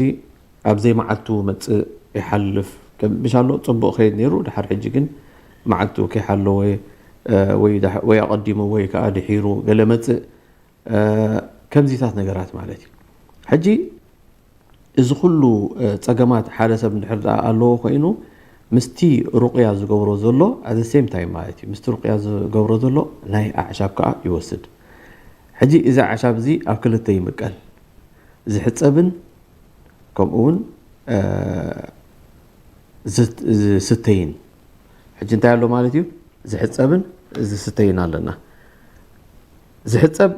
ኣብ ዘይመዓልቱ መፅእ ይሓልፍ ምሽ ኣሎ፣ ፅቡቕ ከይድ ነይሩ። ድሓር ሕጂ ግን መዓልቱ ከይሓለወ ወይ ኣቐዲሙ ወይ ከዓ ድሒሩ ገለ መፅእ፣ ከምዚታት ነገራት ማለት እዩ። ሕጂ እዚ ኩሉ ፀገማት ሓደ ሰብ እንድሕር ኣለዎ ኮይኑ ምስቲ ሩቅያ ዝገብሮ ዘሎ ኣዘ ሴም ታይም ማለት እዩ። ምስቲ ሩቅያ ዝገብሮ ዘሎ ናይ ኣዕሻብ ከዓ ይወስድ። ሕጂ እዚ ኣዕሻብ እዚ ኣብ ክልተ ይምቀል፣ ዝሕፀብን ከምኡ እውን ዝስተይን። ሕጂ እንታይ ኣሎ ማለት እዩ? ዝሕፀብን ዝስተይን ኣለና። ዝሕፀብ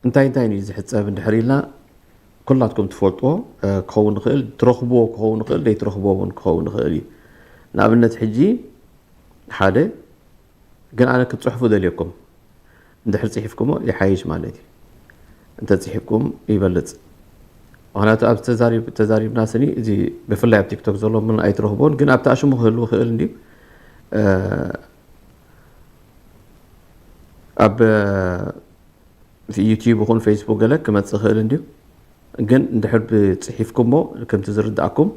እንታይ እንታይ እዩ ዝሕፀብ እንድሕር ኢልና ኩላትኩም ትፈልጥዎ ክኸውን ይኽእል፣ ትረኽብዎ ክኸውን ይኽእል፣ ዘይትረኽብዎ እውን ክኸውን ይኽእል እዩ። ንኣብነት ሕጂ ሓደ ግን ኣነ ክትፅሕፉ ደልየኩም እንድሕር ፅሒፍኩሞ ይሓይሽ ማለት እዩ። እንተ ፅሒፍኩም ይበልፅ። ምክንያቱ ኣብ ተዛሪብና ስኒ እዚ ብፍላይ ኣብ ቲክቶክ ዘሎ ምን ኣይትረኽቦን፣ ግን ኣብቲ ኣሽሙ ክህልው ክእል እንድዩ። ኣብ ዩቲዩብ ይኹን ፌስቡክ ገለ ክመፅእ ክእል እንድዩ። ግን እንድሕር ብፅሒፍኩሞ ከምቲ ዝርዳእኩም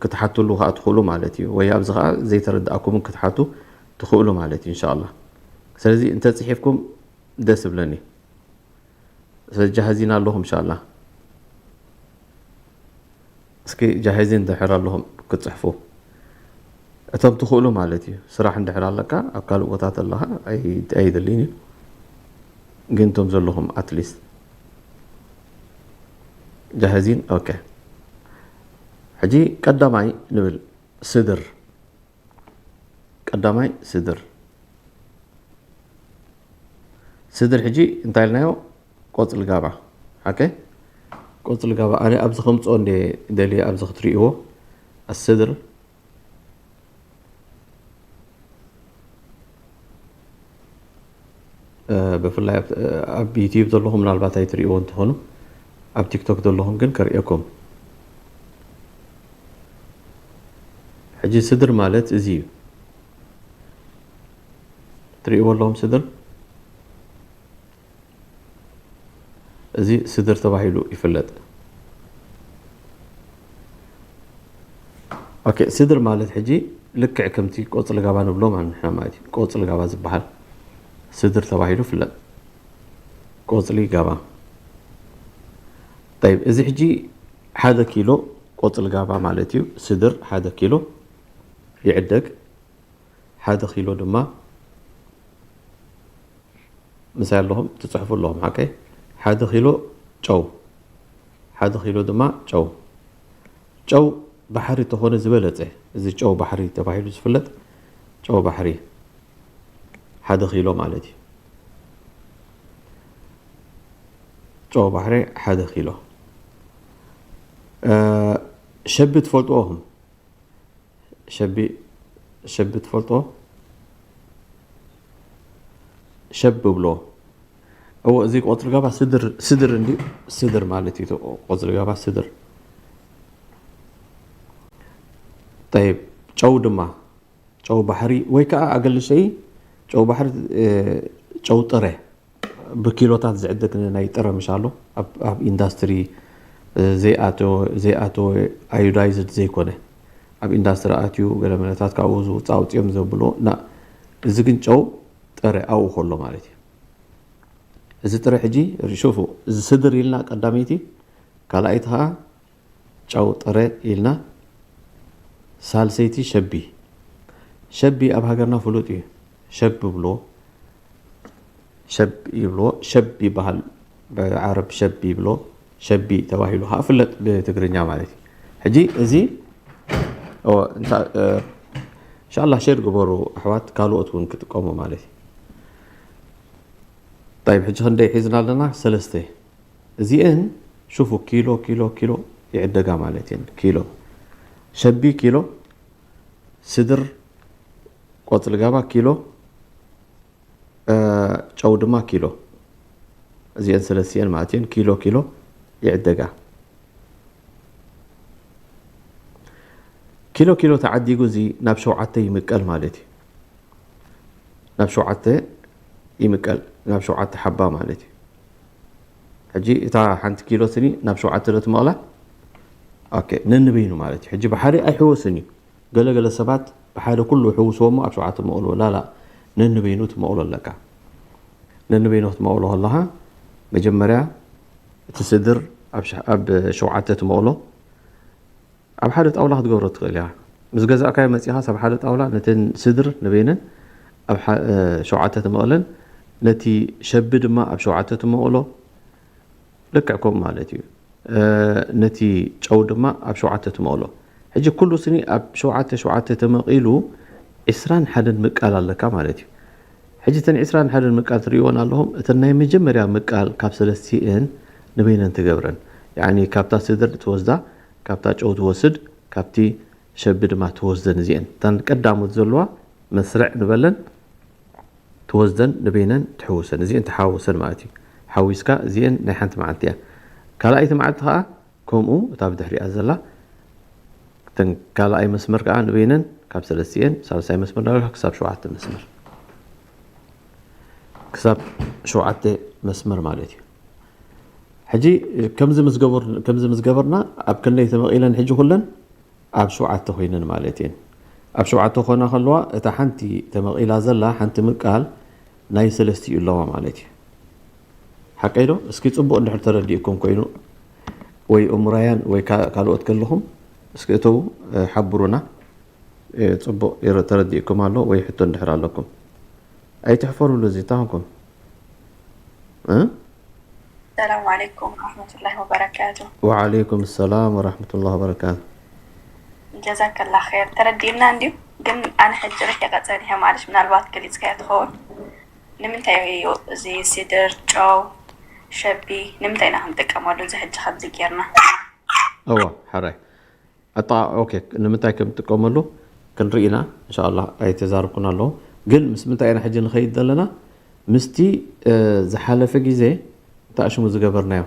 ክትሓትሉ ከዓ ትኽእሉ ማለት እዩ። ወይ ኣብዚ ከዓ ዘይተረዳእኩምን ክትሓቱ ትኽእሉ ማለት እዩ እንሻላ። ስለዚ እንተፅሒፍኩም ደስ ይብለኒ። ስለዚ ጃህዚና ኣለኹም እንሻላ። እስኪ ጃህዚን እንድሕር ኣለኹም ክትፅሕፉ እቶም ትኽእሉ ማለት እዩ። ስራሕ እንድሕር ኣለካ ኣብ ካልእ ቦታ ተለኻ ኣይደልን እዩ። ግን እቶም ዘለኹም ኣትሊስት ጃህዚን ኦኬ። ሕጂ ቀዳማይ ንብል ስድር ቀዳማይ ስድር ስድር ሕጂ እንታይ ኢልናዮ? ቆፅሊ ጋባ ሓቀ ቆፅሊ ጋባ ኣነ ኣብዚ ከምፅኦ እንደ ደልየ ኣብዚ ክትርእይዎ ኣስድር ብፍላይ ኣብ ዩቲዩብ ዘለኹም ምናልባት ኣይትርእይዎ እንትኾኑ ኣብ ቲክቶክ ዘለኹም ግን ከርእየኩም። ሕጂ ስድር ማለት እዚ እዩ። ትርእይዎ ኣለኹም ስድር፣ እዚ ስድር ተባሂሉ ይፍለጥ። ኦኬ፣ ስድር ማለት ሕጂ ልክዕ ከምቲ ቆፅሊ ጋባ ንብሎ ማለት ንሕና ማለት እዩ። ቆፅሊ ጋባ ዝበሃል ስድር ተባሂሉ ይፍለጥ። ቆፅሊ ጋባ። ጠይብ፣ እዚ ሕጂ ሓደ ኪሎ ቆፅሊ ጋባ ማለት እዩ። ስድር ሓደ ኪሎ ይዕደግ። ሓደ ኪሎ ድማ ምሳይ ኣለኹም ትፅሕፉ ኣለኹም ሓቀይ። ሓደ ኪሎ ጨው፣ ሓደ ኪሎ ድማ ጨው። ጨው ባሕሪ ተኾነ ዝበለፀ፣ እዚ ጨው ባሕሪ ተባሂሉ ዝፍለጥ ጨው ባሕሪ ሓደ ኪሎ ማለት እዩ። ጨው ባሕሪ ሓደ ኪሎ። ሸቢ ትፈልጥዎ ኹም? ሸቢ ሸቢ ትፈልጥዎ? ሸብ ብሎ እዎ። እዚ ቆፅሊ ጋባ ስድር ስድር እንዲ ስድር ማለት እዩ። ቆፅሊ ጋባ ስድር። ጠይብ፣ ጨው ድማ ጨው ባሕሪ ወይ ከዓ ኣገልሸይ ጨው ባሕሪ፣ ጨው ጥረ ብኪሎታት ዝዕደግ ናይ ጥረ ምሽ ኣሎ። ኣብ ኢንዳስትሪ ዘይኣተወ ኣዮዳይዝድ ዘይኮነ፣ ኣብ ኢንዳስትሪ ኣትዩ ገለመለታት ካብኡ ዝውፃእ ኣውፅኦም ዘብልዎ እና፣ እዚ ግን ጨው ጥረ ኣብኡ ከሎ ማለት እዩ። እዚ ጥረ ሕጂ ርሹፉ፣ እዚ ስድር ኢልና ቀዳመይቲ፣ ካልኣይቲ ከዓ ጨው ጥረ ኢልና፣ ሳልሰይቲ ሸቢ። ሸቢ ኣብ ሃገርና ፍሉጥ እዩ። ሸብ ብሎ ሸብ ይብልዎ፣ ሸብ ይበሃል ብዓረብ፣ ሸብ ይብሎ፣ ሸቢ ተባሂሉ ከዓ ፍለጥ ብትግርኛ ማለት እዩ። ሕጂ እዚ እንሻላ ሼር ግበሩ ኣሕዋት፣ ካልኦት እውን ክጥቀሙ ማለት እዩ። ይ ሕጂ ክንደይ ሒዝና ኣለና? ሰለስተ። እዚአን شوفوا، ኪሎ ኪሎ ኪሎ ይዕደጋ ማለት እየን። ኪሎ ሸቢ ኪሎ፣ ስድር ቆጽሊ ጋባ ኪሎ፣ እ፣ ጨው ድማ ኪሎ። እዚአን ሰለስቲአን ማለት እየን ኪሎ ኪሎ ይዕደጋ። ኪሎ ኪሎ ተዓዲጉ እዚ ናብ ሸውዓተ ይምቀል ማለት እዩ። ናብ ሸውዓተ ይምቀል፣ ናብ ሸውዓተ ሓባ ማለት እዩ። ሕጂ እታ ሓንቲ ኪሎ ስኒ ናብ ሸውዓተ ዶ ትመቕላ? ኦኬ፣ ነንበይኑ ማለት እዩ። ሕጂ ብሓደ ኣይሕወስን እዩ። ገለ ገለ ሰባት ብሓደ ኩሉ ሕውስዎ እሞ ኣብ ሸውዓተ መቕልዎ። ላላ፣ ነንበይኑ ትመቕሎ ኣለካ። ነንበይኑ ክትመቕሎ ከለኻ መጀመርያ እቲ ስድር ኣብ ሸ-፣ ኣብ ሸውዓተ ትመቕሎ። ኣብ ሓደ ጣውላ ክትገብሮ ትኽእል እያ። ምስ ገዛእካዮ መጺኻ ኣብ ሓደ ጣውላ ነተን ስድር ንበይነን ኣብ ሓ-፣ እ፣ ሸውዓተ ትመቕለን፣ ነቲ ሸቢ ድማ ኣብ ሸውዓተ ትመቕሎ። ልክዕ ከምኡ ማለት እዩ። እ፣ ነቲ ጨው ድማ ኣብ ሸውዓተ ትመቕሎ። ሕጂ ኩሉ ስኒ ኣብ ሸውዓተ ሸውዓተ ተመቒሉ ዒስራን ሓደን ምቃል ኣለካ ማለት እዩ። ሕጂ እተን ዒስራን ሓደን ምቃል ትርእይወን ኣለኹም። እተን ናይ መጀመርያ ምቃል ካብ ሰለስቲኤን ንበይነን ትገብረን። ያዕኒ ካብታ ስድር ትወስዳ፣ ካብታ ጨው ትወስድ፣ ካብቲ ሸቢ ድማ ትወስደን። እዚአን እተን ቀዳሞት ዘለዋ መስርዕ ንበለን፣ ትወስደን ንበይነን ትሕውሰን። እዚአን ተሓውሰን ማለት እዩ። ሓዊስካ እዚአን ናይ ሓንቲ መዓልቲ እያ። ካልኣይቲ መዓልቲ ከዓ ከምኡ እታ ብድሕሪኣ ዘላ፣ እተን ካልኣይ መስመር ከዓ ንበይነን ካብ ሰለስቲኤን፣ ሳልሳይ መስመር ዳርጋ ክሳብ ሸውዓተ መስመር፣ ክሳብ ሸውዓተ መስመር ማለት እዩ። ሕጂ ከምዚ ምስ ገበር-፣ ከምዚ ምስ ገበርና ኣብ ክንደይ ተመቒለን ሕጂ ኩለን? ኣብ ሸውዓተ ኮይነን ማለት እየን። ኣብ ሸውዓተ ኮና ከለዋ እታ ሓንቲ ተመቒላ ዘላ ሓንቲ ምቃል ናይ ሰለስቲኡ ኣለዋ ማለት እዩ። ሓቀይ ዶ? እስኪ ጽቡቕ እንድሕር ተረዲእኩም ኮይኑ ወይ እሙራያን ወይ ካ-፣ ካልኦት ከለኹም እስኪ እተው፣ እ፣ ሓብሩና። እ፣ ጽቡቕ ይረ-፣ ተረዲእኩም ኣሎ ወይ ሕቶ እንድሕር ኣለኩም? ኣይትሕፈሩሉ፣ እዚ እንታይ ኾንኩም? እ? ሰላም ዓለይኩም ወራህመቱላሂ ወበረካቱ። ወዓለይኩም ሰላም ወራህመቱላሂ ወበረካቱ። ጀዛከላ ኸይር። ተረዲእና እንድዩ፣ ግን ኣነ ሕጂ ርሒቐ ጸኒሐ ማለት ምናልባት ገሊጽካዮ ትኸውን። ንምንታይ እዩ እዚ ሲድር፣ ጨው፣ ሸቢ ንምንታይ ኢና ክንጥቀመሉ እዚ ሕጂ ከምዚ ጌርና? እዋ፣ ሕራይ። ኣጣ-፣ ኦኬ፣ ንምንታይ ከም ትጥቀመሉ ክንርኢ ኢና፣ እንሻኣላህ ኣይተዛረብኩን ኣለዉ። ግን ምስ ምንታይ ኢና ሕጂ ንኸይድ ዘለና? ምስቲ፣ እ፣ ዝሓለፈ ግዜ እንታይ ሽሙ ዝገበርናዮ?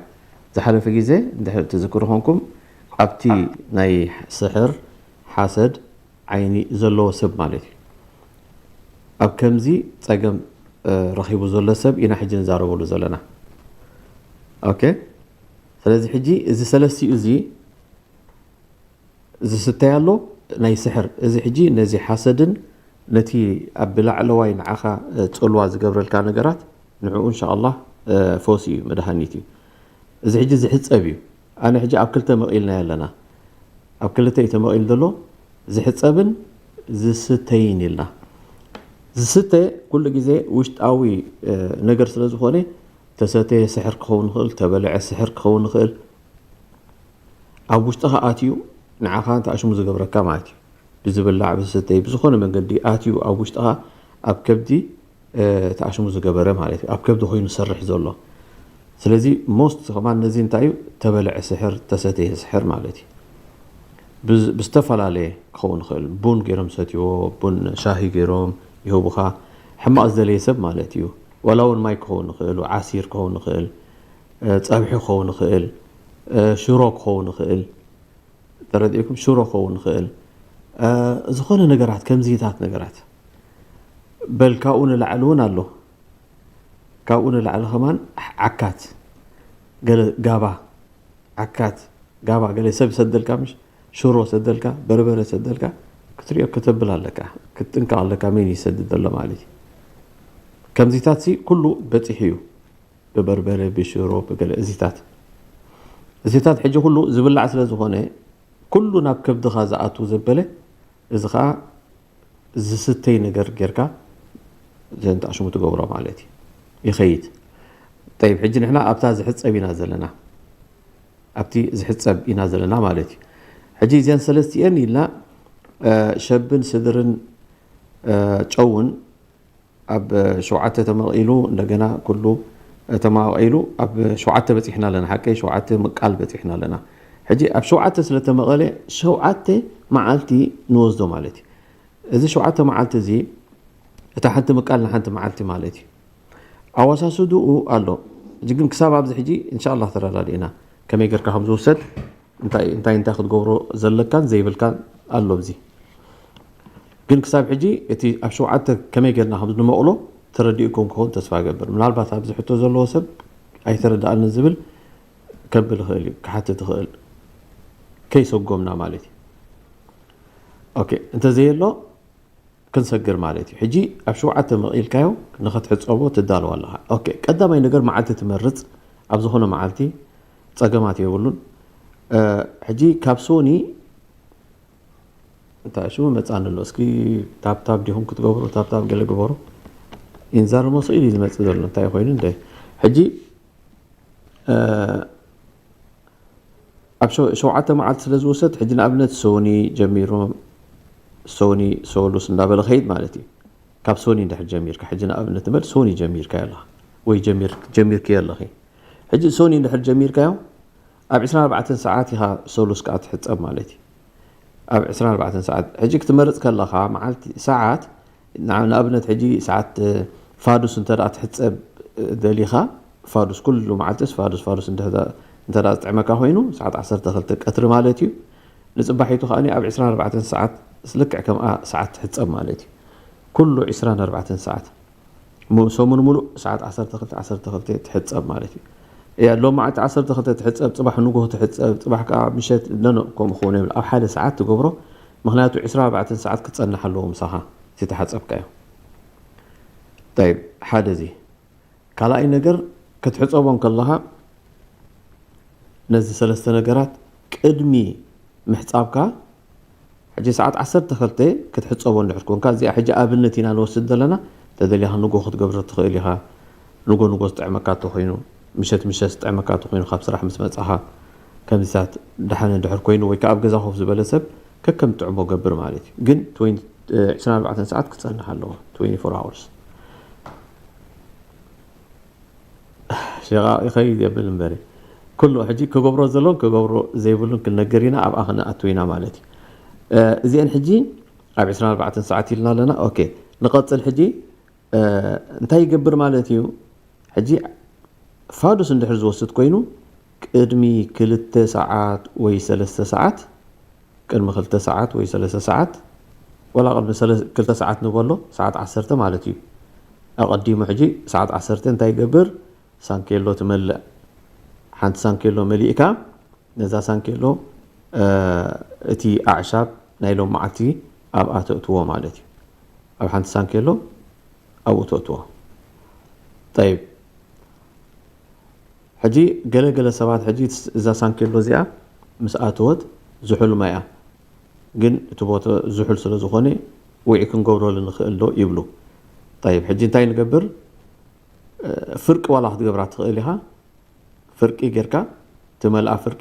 ዝሓለፈ ግዜ እንድሕር ትዝክሩ ኾንኩም፣ ኣብቲ ናይ ስሕር፣ ሓሰድ፣ ዓይኒ ዘለዎ ሰብ ማለት እዩ። ኣብ ከምዚ ጸገም፣ እ፣ ረኺቡ ዘሎ ሰብ ኢና ሕጂ ንዛረበሉ ዘለና። ኦኬ? ስለዚ ሕጂ እዚ ሰለስቲኡ እዚ ዝስተይ ኣሎ ናይ ስሕር። እዚ ሕጂ ነዚ ሓሰድን ነቲ ኣብ ላዕለዋይ ንዓኻ፣ እ፣ ጽልዋ ዝገብረልካ ነገራት ንዕኡ እንሻኣላህ፣ እ፣ ፈውሲ እዩ፣ መድሃኒት እዩ። እዚ ሕጂ ዝሕጸብ እዩ። ኣነ ሕጂ ኣብ ክልተ መቒልናዮ ኣለና። ኣብ ክልተ እዩ ተመቒሉ ዘሎ፣ ዝሕጸብን ዝስተይን ኢልና። ዝስተ ኩሉ ግዜ ውሽጣዊ፣ እ፣ ነገር ስለ ዝኾነ፣ ተሰተየ ስሕር ክኸውን ይኽእል፣ ተበልዐ ስሕር ክኸውን ይኽእል። ኣብ ውሽጥኻ ኣትዩ ንዓኻ እንታይ ኣሽሙ ዝገብረካ ማለት እዩ። ብዝብላዕ፣ ብዝስተይ፣ ብዝኾነ መንገዲ ኣትዩ ኣብ ውሽጥኻ፣ ኣብ ከብዲ፣ እ፣ ተኣሽሙ ዝገበረ ማለት እዩ። ኣብ ከብዲ ኮይኑ ዝሰርሕ ዘሎ። ስለዚ ሞስት ከማን ነዚ እንታይ እዩ? ተበልዐ ስሕር፣ ተሰተየ ስሕር ማለት እዩ። ብዝ-፣ ብዝተፈላለየ ክኸውን ይኽእል። ቡን ገይሮም ሰትይዎ፣ ቡን ሻሂ ገይሮም ይህቡኻ። ሕማቕ ዝደለየ ሰብ ማለት እዩ። ዋላ እውን ማይ ክኸውን ይኽእል፣ ዓሲር ክኸውን ይኽእል፣ እ፣ ጸብሒ ክኸውን ይኽእል፣ እ፣ ሽሮ ክኸውን ይኽእል። ተረዲእኩም? ሽሮ ክኸውን ይኽእል። እ፣ ዝኾነ ነገራት፣ ከምዚታት ነገራት። በል ካብኡ ንላዕሊ እውን ኣሎ። ካብኡ ንላዕሊ ከማን ዓካት፣ ገለ ጋባ፣ ዓካት፣ ጋባ፣ ገለ ሰብ ሰደልካ፣ ምሽ ሽሮ ሰደልካ፣ በርበረ ሰደልካ፣ ክትሪኦ ከተብል ኣለካ፣ ክትጥንቀቕ ኣለካ፣ መን ይሰድድ ዘሎ ማለት እዩ። ከምዚታት ሲ ኩሉ በጺሑ እዩ። ብበርበረ፣ ብሽሮ፣ ብገለ እዚታት። እዚታት ሕጂ ኩሉ ዝብላዕ ስለ ዝኾነ፣ ኩሉ ናብ ከብድኻ ዝኣቱ ዘበለ፣ እዚ ኸኣ ዝስተይ ነገር ጌርካ ዘንጣሽሙ ትገብሮ ማለት እዩ። ይኸይድ። ጠይብ፣ ሕጂ ንሕና ኣብታ ዝሕጸብ ኢና ዘለና። ኣብቲ ዝሕጸብ ኢና ዘለና ማለት እዩ። ሕጂ እዚአን ሰለስቲአን ኢልና፣ እ፣ ሸብን ስድርን፣ እ፣ ጨውን ኣብ ሸውዓተ ተመቒሉ እንደገና ኩሉ ተማቒሉ ኣብ ሸውዓተ በፂሕና ኣለና። ሓቀይ ሸውዓተ ምቃል በፂሕና ኣለና። ሕጂ ኣብ ሸውዓተ ስለተመቐለ ሸውዓተ መዓልቲ ንወስዶ ማለት እዩ። እዚ ሸውዓተ መዓልቲ እዚ እታ ሓንቲ ምቃል ንሓንቲ መዓልቲ ማለት እዩ። ኣወሳስድኡ ኣሎ። ሕጂ ግን ክሳብ ኣብዚ ሕጂ እንሻላ ተረዳዲእና ከመይ ጌርካ ከም ዝውሰድ እንታይ እንታይ እንታይ ክትገብሮ ዘለካን ዘይብልካን ኣሎ። እዚ ግን ክሳብ ሕጂ እቲ ኣብ ሸውዓተ ከመይ ጌርና ከም ዝንመቕሎ ተረዲእኩም ክኸውን ተስፋ እገብር። ምናልባት ኣብዚ ሕቶ ዘለዎ ሰብ ኣይተረዳኣንን ዝብል ከብል ይኽእል እዩ፣ ክሓትት ይኽእል፣ ከይሰጎምና ማለት እዩ። ኦኬ፣ እንተዘየሎ ክንሰግር ማለት እዩ። ሕጂ ኣብ ሸውዓተ መቒልካዮ ንኸትሕጸቦ ትዳለዋ ኣለኻ። ኦኬ፣ ቀዳማይ ነገር መዓልቲ ትመርጽ፣ ኣብ ዝኾነ መዓልቲ ጸገማት የብሉን። ሕጂ ካብ ሶኒ እንታይ ሽሙ መጻኒ ኣሎ? እስኪ ታብታብ ዲኹም ክትገብሩ? ታብታብ ገለ ግበሩ። ኢንዛር መስ ኢሉ ዝመጽእ ዘሎ እንታይ ኮይኑ እንደ ሕጂ ኣብ ሸውዓተ መዓልቲ ስለ ዝወሰድ ሕጂ ንኣብነት ሶኒ ጀሚሩ ሶኒ ሶሉስ እንዳበለ ከይድ ማለት እዩ። ካብ ሶኒ እንድሕር ጀሚርካ ሕጂ ንኣብነት ንበል ሶኒ ጀሚርካ ኣለኻ ወይ ጀሚርክ ኣለኺ። ሕጂ ሶኒ እንድሕር ጀሚርካዮ ኣብ ዕስራን ኣርባዕተን ሰዓት ኢኻ ሶሉስ ከዓ ትሕፀብ ማለት እዩ። ኣብ ዕስራን ኣርባዕተን ሰዓት ሕጂ ክትመርፅ ከለኻ መዓልቲ ሰዓት ንኣብነት ሕጂ ሰዓት ፋዱስ እንተ ትሕፀብ ደሊኻ ፋዱስ ኩሉ መዓልትስ ፋዱስ ፋዱስ እንተ ዝጥዕመካ ኮይኑ ሰዓት ዓሰርተ ክልተ ቀትሪ ማለት እዩ። ንፅባሒቱ ከዓ ኣብ ዕስራን ኣርባዕተን ሰዓት ልክዕ ከምኣ ሰዓት ትሕፀብ ማለት እዩ። ኩሉ ዕስራን ኣርባዕተን ሰዓት ሰሙን ሙሉእ ሰዓት ዓሰርተ ክልተ ዓሰርተ ክልተ ትሕፀብ ማለት እዩ። እያ ሎም መዓልቲ ዓሰርተ ክልተ ትሕፀብ፣ ፅባሕ ንጎህ ትሕፀብ፣ ፅባሕ ከዓ ምሸት ነኖ ከምኡ ክኸውን የብል። ኣብ ሓደ ሰዓት ትገብሮ፣ ምክንያቱ ዕስራን ኣርባዕተን ሰዓት ክፀንሕ ኣለዎ ምሳኻ እቲ ተሓፀብካዮ። ጠይብ፣ ሓደ እዚ ካልኣይ ነገር ክትሕፀቦ ከለኻ ነዚ ሰለስተ ነገራት ቅድሚ ምሕፃብካ ሕጂ ሰዓት ዓሰርተ ክልተ ክትሕፀቦ እንድሕር ኮንካ፣ እዚኣ ሕጂ ኣብነት ኢና ንወስድ ዘለና። ተደሊኻ ንጎ ክትገብሮ ትኽእል ኢኻ። ንጎ ንጎ ዝጥዕመካ እንተኾይኑ፣ ምሸት ምሸት ዝጥዕመካ እንተኾይኑ፣ ካብ ስራሕ ምስ መጻኻ ከምዚታት ደሓን እንድሕር ኮይኑ፣ ወይ ከዓ ኣብ ገዛ ኮፍ ዝበለ ሰብ ከከም ጥዕሞ ገብር ማለት እዩ። ግን ዕስራን ኣርባዕተን ሰዓት ክጸንሕ ኣለዎ፣ twenty-four hours። ሸቓቕ ይኸይድ የብል እምበሪ፣ ኩሉ ሕጂ ክገብሮ ዘሎን ክገብሮ ዘይብሉን ክንነገር ኢና፣ ኣብኣ ክንኣቱ ኢና ማለት እዩ። እ፣ እዚአን ሕጂ ኣብ ዕስራን ኣርባዕተን ሰዓት ኢልና ኣለና። ኦኬ፣ ንቐጽል ሕጂ፣ እ፣ እንታይ ይገብር ማለት እዩ? ሕጂ ፋዱስ እንድሕር ዝወስድ ኮይኑ፣ ቅድሚ ክልተ ሰዓት ወይ ሰለስተ ሰዓት፣ ቅድሚ ክልተ ሰዓት ወይ ሰለስተ ሰዓት፣ ወላ ቅድሚ ሰለ-፣ ክልተ ሰዓት ንበሎ፣ ሰዓት ዓሰርተ ማለት እዩ። ኣቐዲሙ ሕጂ ሰዓት ዓሰርተ እንታይ ይገብር? ሳንኬሎ ትመልእ። ሓንቲ ሳንኬሎ መሊእካ፣ ነዛ ሳንኬሎ፣ እ፣ እቲ ኣዕሻብ ናይ ሎም መዓልቲ ኣብኣ ተእትዎ ማለት እዩ። ኣብ ሓንቲ ሳንኬሎ ኣብኡ ተእትዎ። ጠይብ፣ ሕጂ ገለ ገለ ሰባት ሕጂ እዛ ሳንኬሎ እዚኣ ምስ ኣተወት ዝሑል ማይ እያ፣ ግን እቲ ቦታ ዝሑል ስለ ዝኾነ ውዒ ክንገብረሉ ንኽእል ዶ ይብሉ። ጠይብ፣ ሕጂ እንታይ ንገብር? እ፣ ፍርቂ ዋላ ክትገብራ ትኽእል ኢኻ። ፍርቂ ጌርካ፣ ትመልኣ ፍርቂ፣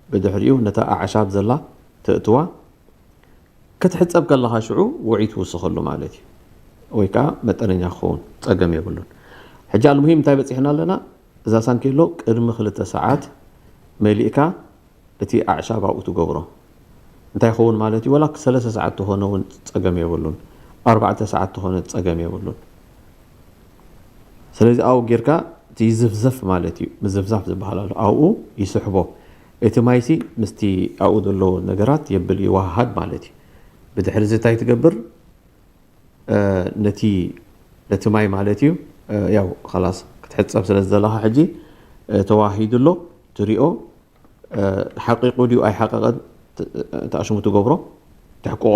ብድሕሪኡ ነታ ኣዕሻብ ዘላ ተእትዋ። ክትሕጸብ ከለኻ ሽዑ ውዑይ ትውስኸሉ ማለት እዩ። ወይ ከዓ መጠነኛ ክኸውን ጸገም የብሉን። ሕጂ ኣልሙሂም እንታይ በጺሕና ኣለና? እዛ ሳንኬሎ ቅድሚ ክልተ ሰዓት መሊእካ እቲ ኣዕሻብ ኣብኡ ትገብሮ። እንታይ ይኸውን ማለት እዩ? ዋላ ሰለስተ ሰዓት ተኾነ እውን ጸገም የብሉን። ኣርባዕተ ሰዓት ተኾነ ጸገም የብሉን። ስለዚ ኣብኡ ጌርካ እቲ ይዝፍዘፍ ማለት እዩ። ምዝፍዛፍ ዝበሃል ኣሎ። ኣብኡ ይስሕቦ። እቲ ማይሲ ምስቲ ኣብኡ ዘሎ ነገራት የብል ይወሃሃድ ማለት እዩ። ብድሕሪ እዚ እንታይ ትገብር? እ፣ ነቲ፣ ነቲ ማይ ማለት እዩ። እ፣ ያው ኸላስ ክትሕጸብ ስለ ዝደለኻ ሕጂ፣ እ፣ ተዋሂዱ ኣሎ። ትሪኦ፣ እ፣ ሓቂቑ ድዩ ኣይሓቀቐን ት-፣ ተኣሽሙ ትገብሮ፣ ተሕቅቖ።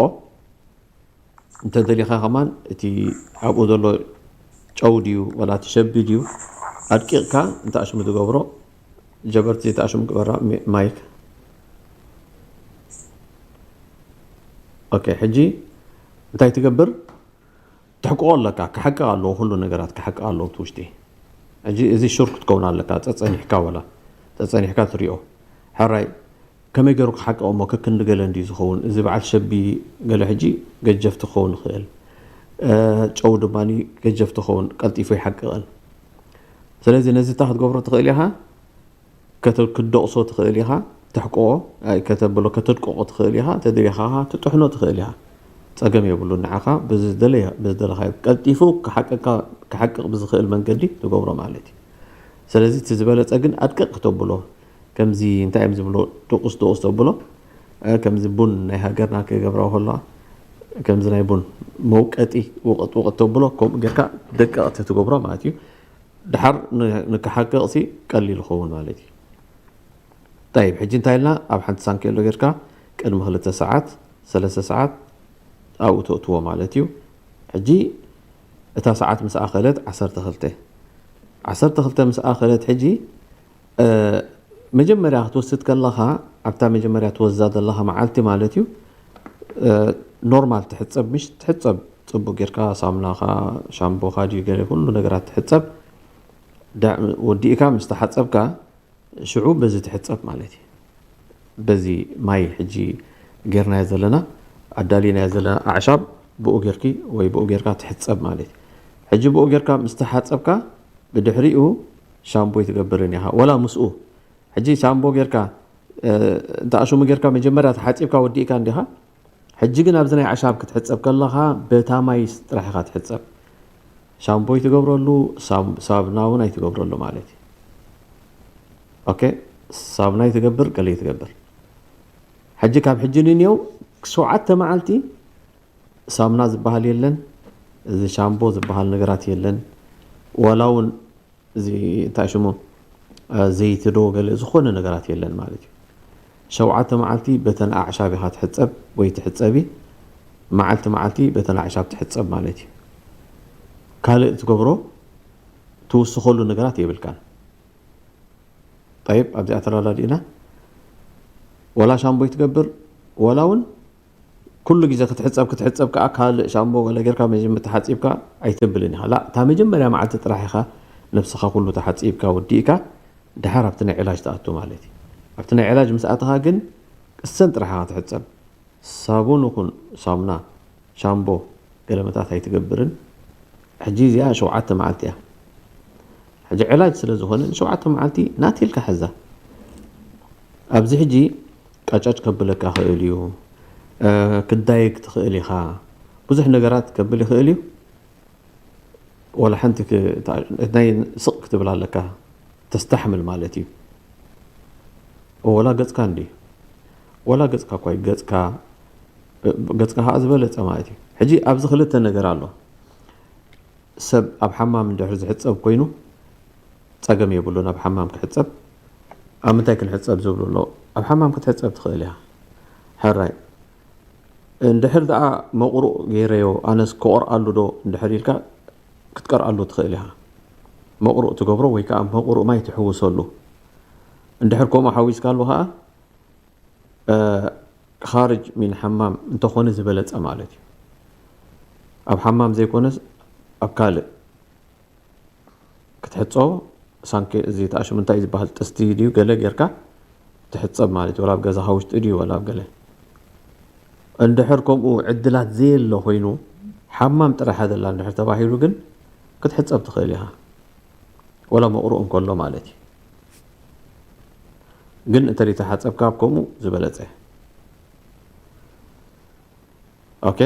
እንተ ደሊኻ ከማን እቲ ኣብኡ ዘሎ ጨው ድዩ ዋላ እቲ ሸቢ ድዩ ኣድቂቕካ እንተ ኣሽሙ ትገብሮ። ጀበርቲ እቲ ኣሽሙ ግበራ ሚ-፣ ማይክ። ኦኬ፣ ሕጂ እንታይ ትገብር? ተሕቅቖ ኣለካ። ክሓቅቕ ኣለዎ፣ ኩሉ ነገራት ክሓቅቕ ኣለዎ እቲ ውሽጢ። ሕጂ እዚ ሹር ክትከውን ኣለካ፣ ጸጸኒሕካ ዋላ ጸጸኒሕካ ትሪኦ። ሕራይ ከመይ ገይሩ ክሓቅቕ እሞ ከክንዲ ገለ እንድዩ ዝኸውን? እዚ በዓል ሸቢ ገለ ሕጂ ገጀፍቲ ክኸውን ይኽእል። እ፣ ጨው ድማ ገጀፍቲ ክኸውን ቀልጢፉ ይሓቅቕን። ስለዚ ነዚ እንታይ ክትገብሮ ትኽእል ኢኻ? ከተ- ክትደቕሶ ትኽእል ኢኻ፣ ተሕቅቆ፣ ኣይ፣ ከተብሎ፣ ከተድቅቆ ትኽእል ኢኻ፣ ተደሊኻ ኸዓ ትጥሕኖ ትኽእል ኢኻ። ጸገም የብሉን። ንዓኻ ብዝደለየ-፣ ብዝደለኻዮ ቀልጢፉ ክሓቅቕካ፣ ክሓቅቕ ብዝኽእል መንገዲ ትገብሮ ማለት እዩ። ስለዚ እቲ ዝበለጸ ግን ኣድቅቕ ክተብሎ፣ ከምዚ እንታይ እዮም ዝብሎ፣ ድቑስ ድቑስ ተብሎ፣ እ፣ ከምዚ ቡን ናይ ሃገርና ክገብራ ከሎ፣ ከምዚ ናይ ቡን መውቀጢ ውቕጥ ውቕጥ ተብሎ፣ ከምኡ ጌርካ ደቀቕቲ ትገብሮ ማለት እዩ። ድሓር ን-፣ ንክሓቅቕሲ ቀሊል ይኸውን ማለት እዩ። ጠይብ፣ ሕጂ እንታይ ኢልና? ኣብ ሓንቲ ሳንኬሎ ጌርካ ቅድሚ ክልተ ሰዓት፣ ሰለስተ ሰዓት ኣብኡ ተእትዎ ማለት እዩ። ሕጂ እታ ሰዓት ምስ ኣኸለት ዓሰርተ ክልተ፣ ዓሰርተ ክልተ ምስ ኣኸለት ሕጂ፣ እ፣ መጀመርያ ክትወስድ ከለኻ፣ ኣብታ መጀመርያ ትወስዳ ዘለኻ መዓልቲ ማለት እዩ፣ እ፣ ኖርማል ትሕጸብ፣ ምሽ ትሕጸብ፣ ጽቡቅ ጌርካ ሳሙናኻ፣ ሻምቦኻ ድዩ ገለ ኩሉ ነገራት ትሕጸብ። ዳ-፣ ወዲእካ ምስ ተሓጸብካ፣ ሽዑ በዚ ትሕጸብ ማለት እዩ። በዚ ማይ ሕጂ ጌርናዮ ዘለና፣ ኣዳሊናዮ ዘለና ኣዕሻብ ብኡ ጌርኪ ወይ ብኡ ጌርካ ትሕጸብ ማለት እዩ። ሕጂ ብኡ ጌርካ ምስ ተሓጸብካ፣ ብድሕሪኡ ሻምቦ ኣይትገብርን ኢኻ። ወላ ምስኡ፣ ሕጂ ሻምቦ ጌርካ፣ እ፣ እንተ ኣሽሙ ጌርካ መጀመርያ ተሓጺብካ ወዲእካ እንዲኻ። ሕጂ ግን ኣብዚ ናይ ኣዕሻብ ክትሕጸብ ከለኻ፣ በታ ማይ ጥራሕ ኢኻ ትሕጸብ። ሻምቦ ኣይትገብረሉ፣ ሳም-፣ ሳብና እውን ኣይትገብረሉ ማለት እዩ። ኦኬ፣ ሳብና ኣይትገብር፣ ገለ ኣይትገብር። ሕጂ ካብ ሕጂ ንንየው ሸውዓተ መዓልቲ ሳምና ዝበሃል የለን፣ እዚ ሻምቦ ዝበሃል ነገራት የለን። ዋላ እውን እዚ እንታይ ሽሙ፣ እ፣ ዘይቲ ዶ ገለ ዝኾነ ነገራት የለን ማለት እዩ። ሸውዓተ መዓልቲ በተን ኣዕሻብ ኢኻ ትሕጸብ ወይ ትሕጸቢ፣ መዓልቲ መዓልቲ በተን ኣዕሻብ ትሕጸብ ማለት እዩ። ካልእ ትገብሮ ትውስኸሉ ነገራት የብልካን። ጠይብ፣ ኣብዚኣ ተረዳዲእና። ወላ ሻምቦ ኣይትገብር፣ ወላ እውን ኩሉ ግዜ ክትሕጸብ፣ ክትሕጸብ ከኣ ካልእ ሻምቦ ገለ ጌርካ መጀመ-፣ ተሓጺብካ ኣይተብልን ኢኻ። ላ፣ እታ መጀመርያ መዓልቲ ጥራሕ ኢኻ ነብስኻ ኩሉ ተሓጺብካ ወዲእካ፣ ድሓር ኣብቲ ናይ ዕላጅ ትኣቱ ማለት እዩ። ኣብቲ ናይ ዕላጅ ምስ ኣተኻ ግን ቅሰን ጥራሕ ኢኻ ትሕጸብ። ሳቡን ይኹን ሳሙና፣ ሻምቦ፣ ገለመታት ኣይትገብርን። ሕጂ እዚኣ ሸውዓተ መዓልቲ እያ። ሕጂ ዕላጅ ስለ ዝኾነ ንሸውዓተ መዓልቲ ናት ኢልካ ሕዛ። ኣብዚ ሕጂ ቀጨጭ ከብለካ ክእል እዩ፣ እ፣ ክዳየግ ትኽእል ኢኻ፣ ብዙሕ ነገራት ከብል ይኽእል እዩ። ወላ ሓንቲ ክ-፣ ናይ ስቕ ክትብል ኣለካ፣ ተስተሕምል ማለት እዩ። ወላ ገጽካ እንዲ፣ ወላ ገጽካ እኳ እዩ፣ ገጽካ፣ ገጽካ ከዓ ዝበለጸ ማለት እዩ። ሕጂ ኣብዚ ክልተ ነገር ኣሎ። ሰብ ኣብ ሓማም እንድሕር ዝሕጸብ ኮይኑ ጸገም የብሉን፣ ኣብ ሓማም ክሕጸብ። ኣብ ምንታይ ክንሕጸብ ዝብሉ ኣለዉ። ኣብ ሓማም ክትሕጸብ ትኽእል ኢኻ። ሕራይ። እንድሕር ደኣ መቑሩእ ገይረዮ፣ ኣነስ ክቆርኣሉ ዶ እንድሕር ኢልካ ክትቀርኣሉ ትኽእል ኢኻ። መቑሩእ ትገብሮ ወይ ከኣ መቑሩእ ማይ ትሕውሰሉ። እንድሕር ከምኡ ሓዊስካሉ ከኣ፣ እ፣ ኻርጅ ሚን ሓማም እንተኾነ ዝበለጸ ማለት እዩ። ኣብ ሓማም ዘይኮነስ ኣብ ካልእ ክትሕጸቦ፣ ሳንኬ፣ እዚ ተኣሽሙ እንታይ እዩ ዝበሃል፣ ጥስቲ ድዩ ገለ ጌርካ ትሕጸብ ማለት እዩ። ወላ ኣብ ገዛኻ ውሽጢ ድዩ ወላ ኣብ ገለ። እንድሕር ከምኡ ዕድላት ዘየለ ኮይኑ፣ ሓማም ጥራሕ ኣደላ እንድሕር ተባሂሉ ግን ክትሕጸብ ትኽእል ኢኻ። ወላ መቑሩእ እንከሎ ማለት እዩ። ግን እንተ ተሓጸብካ ኣብ ከምኡ ዝበለጸ። ኦኬ።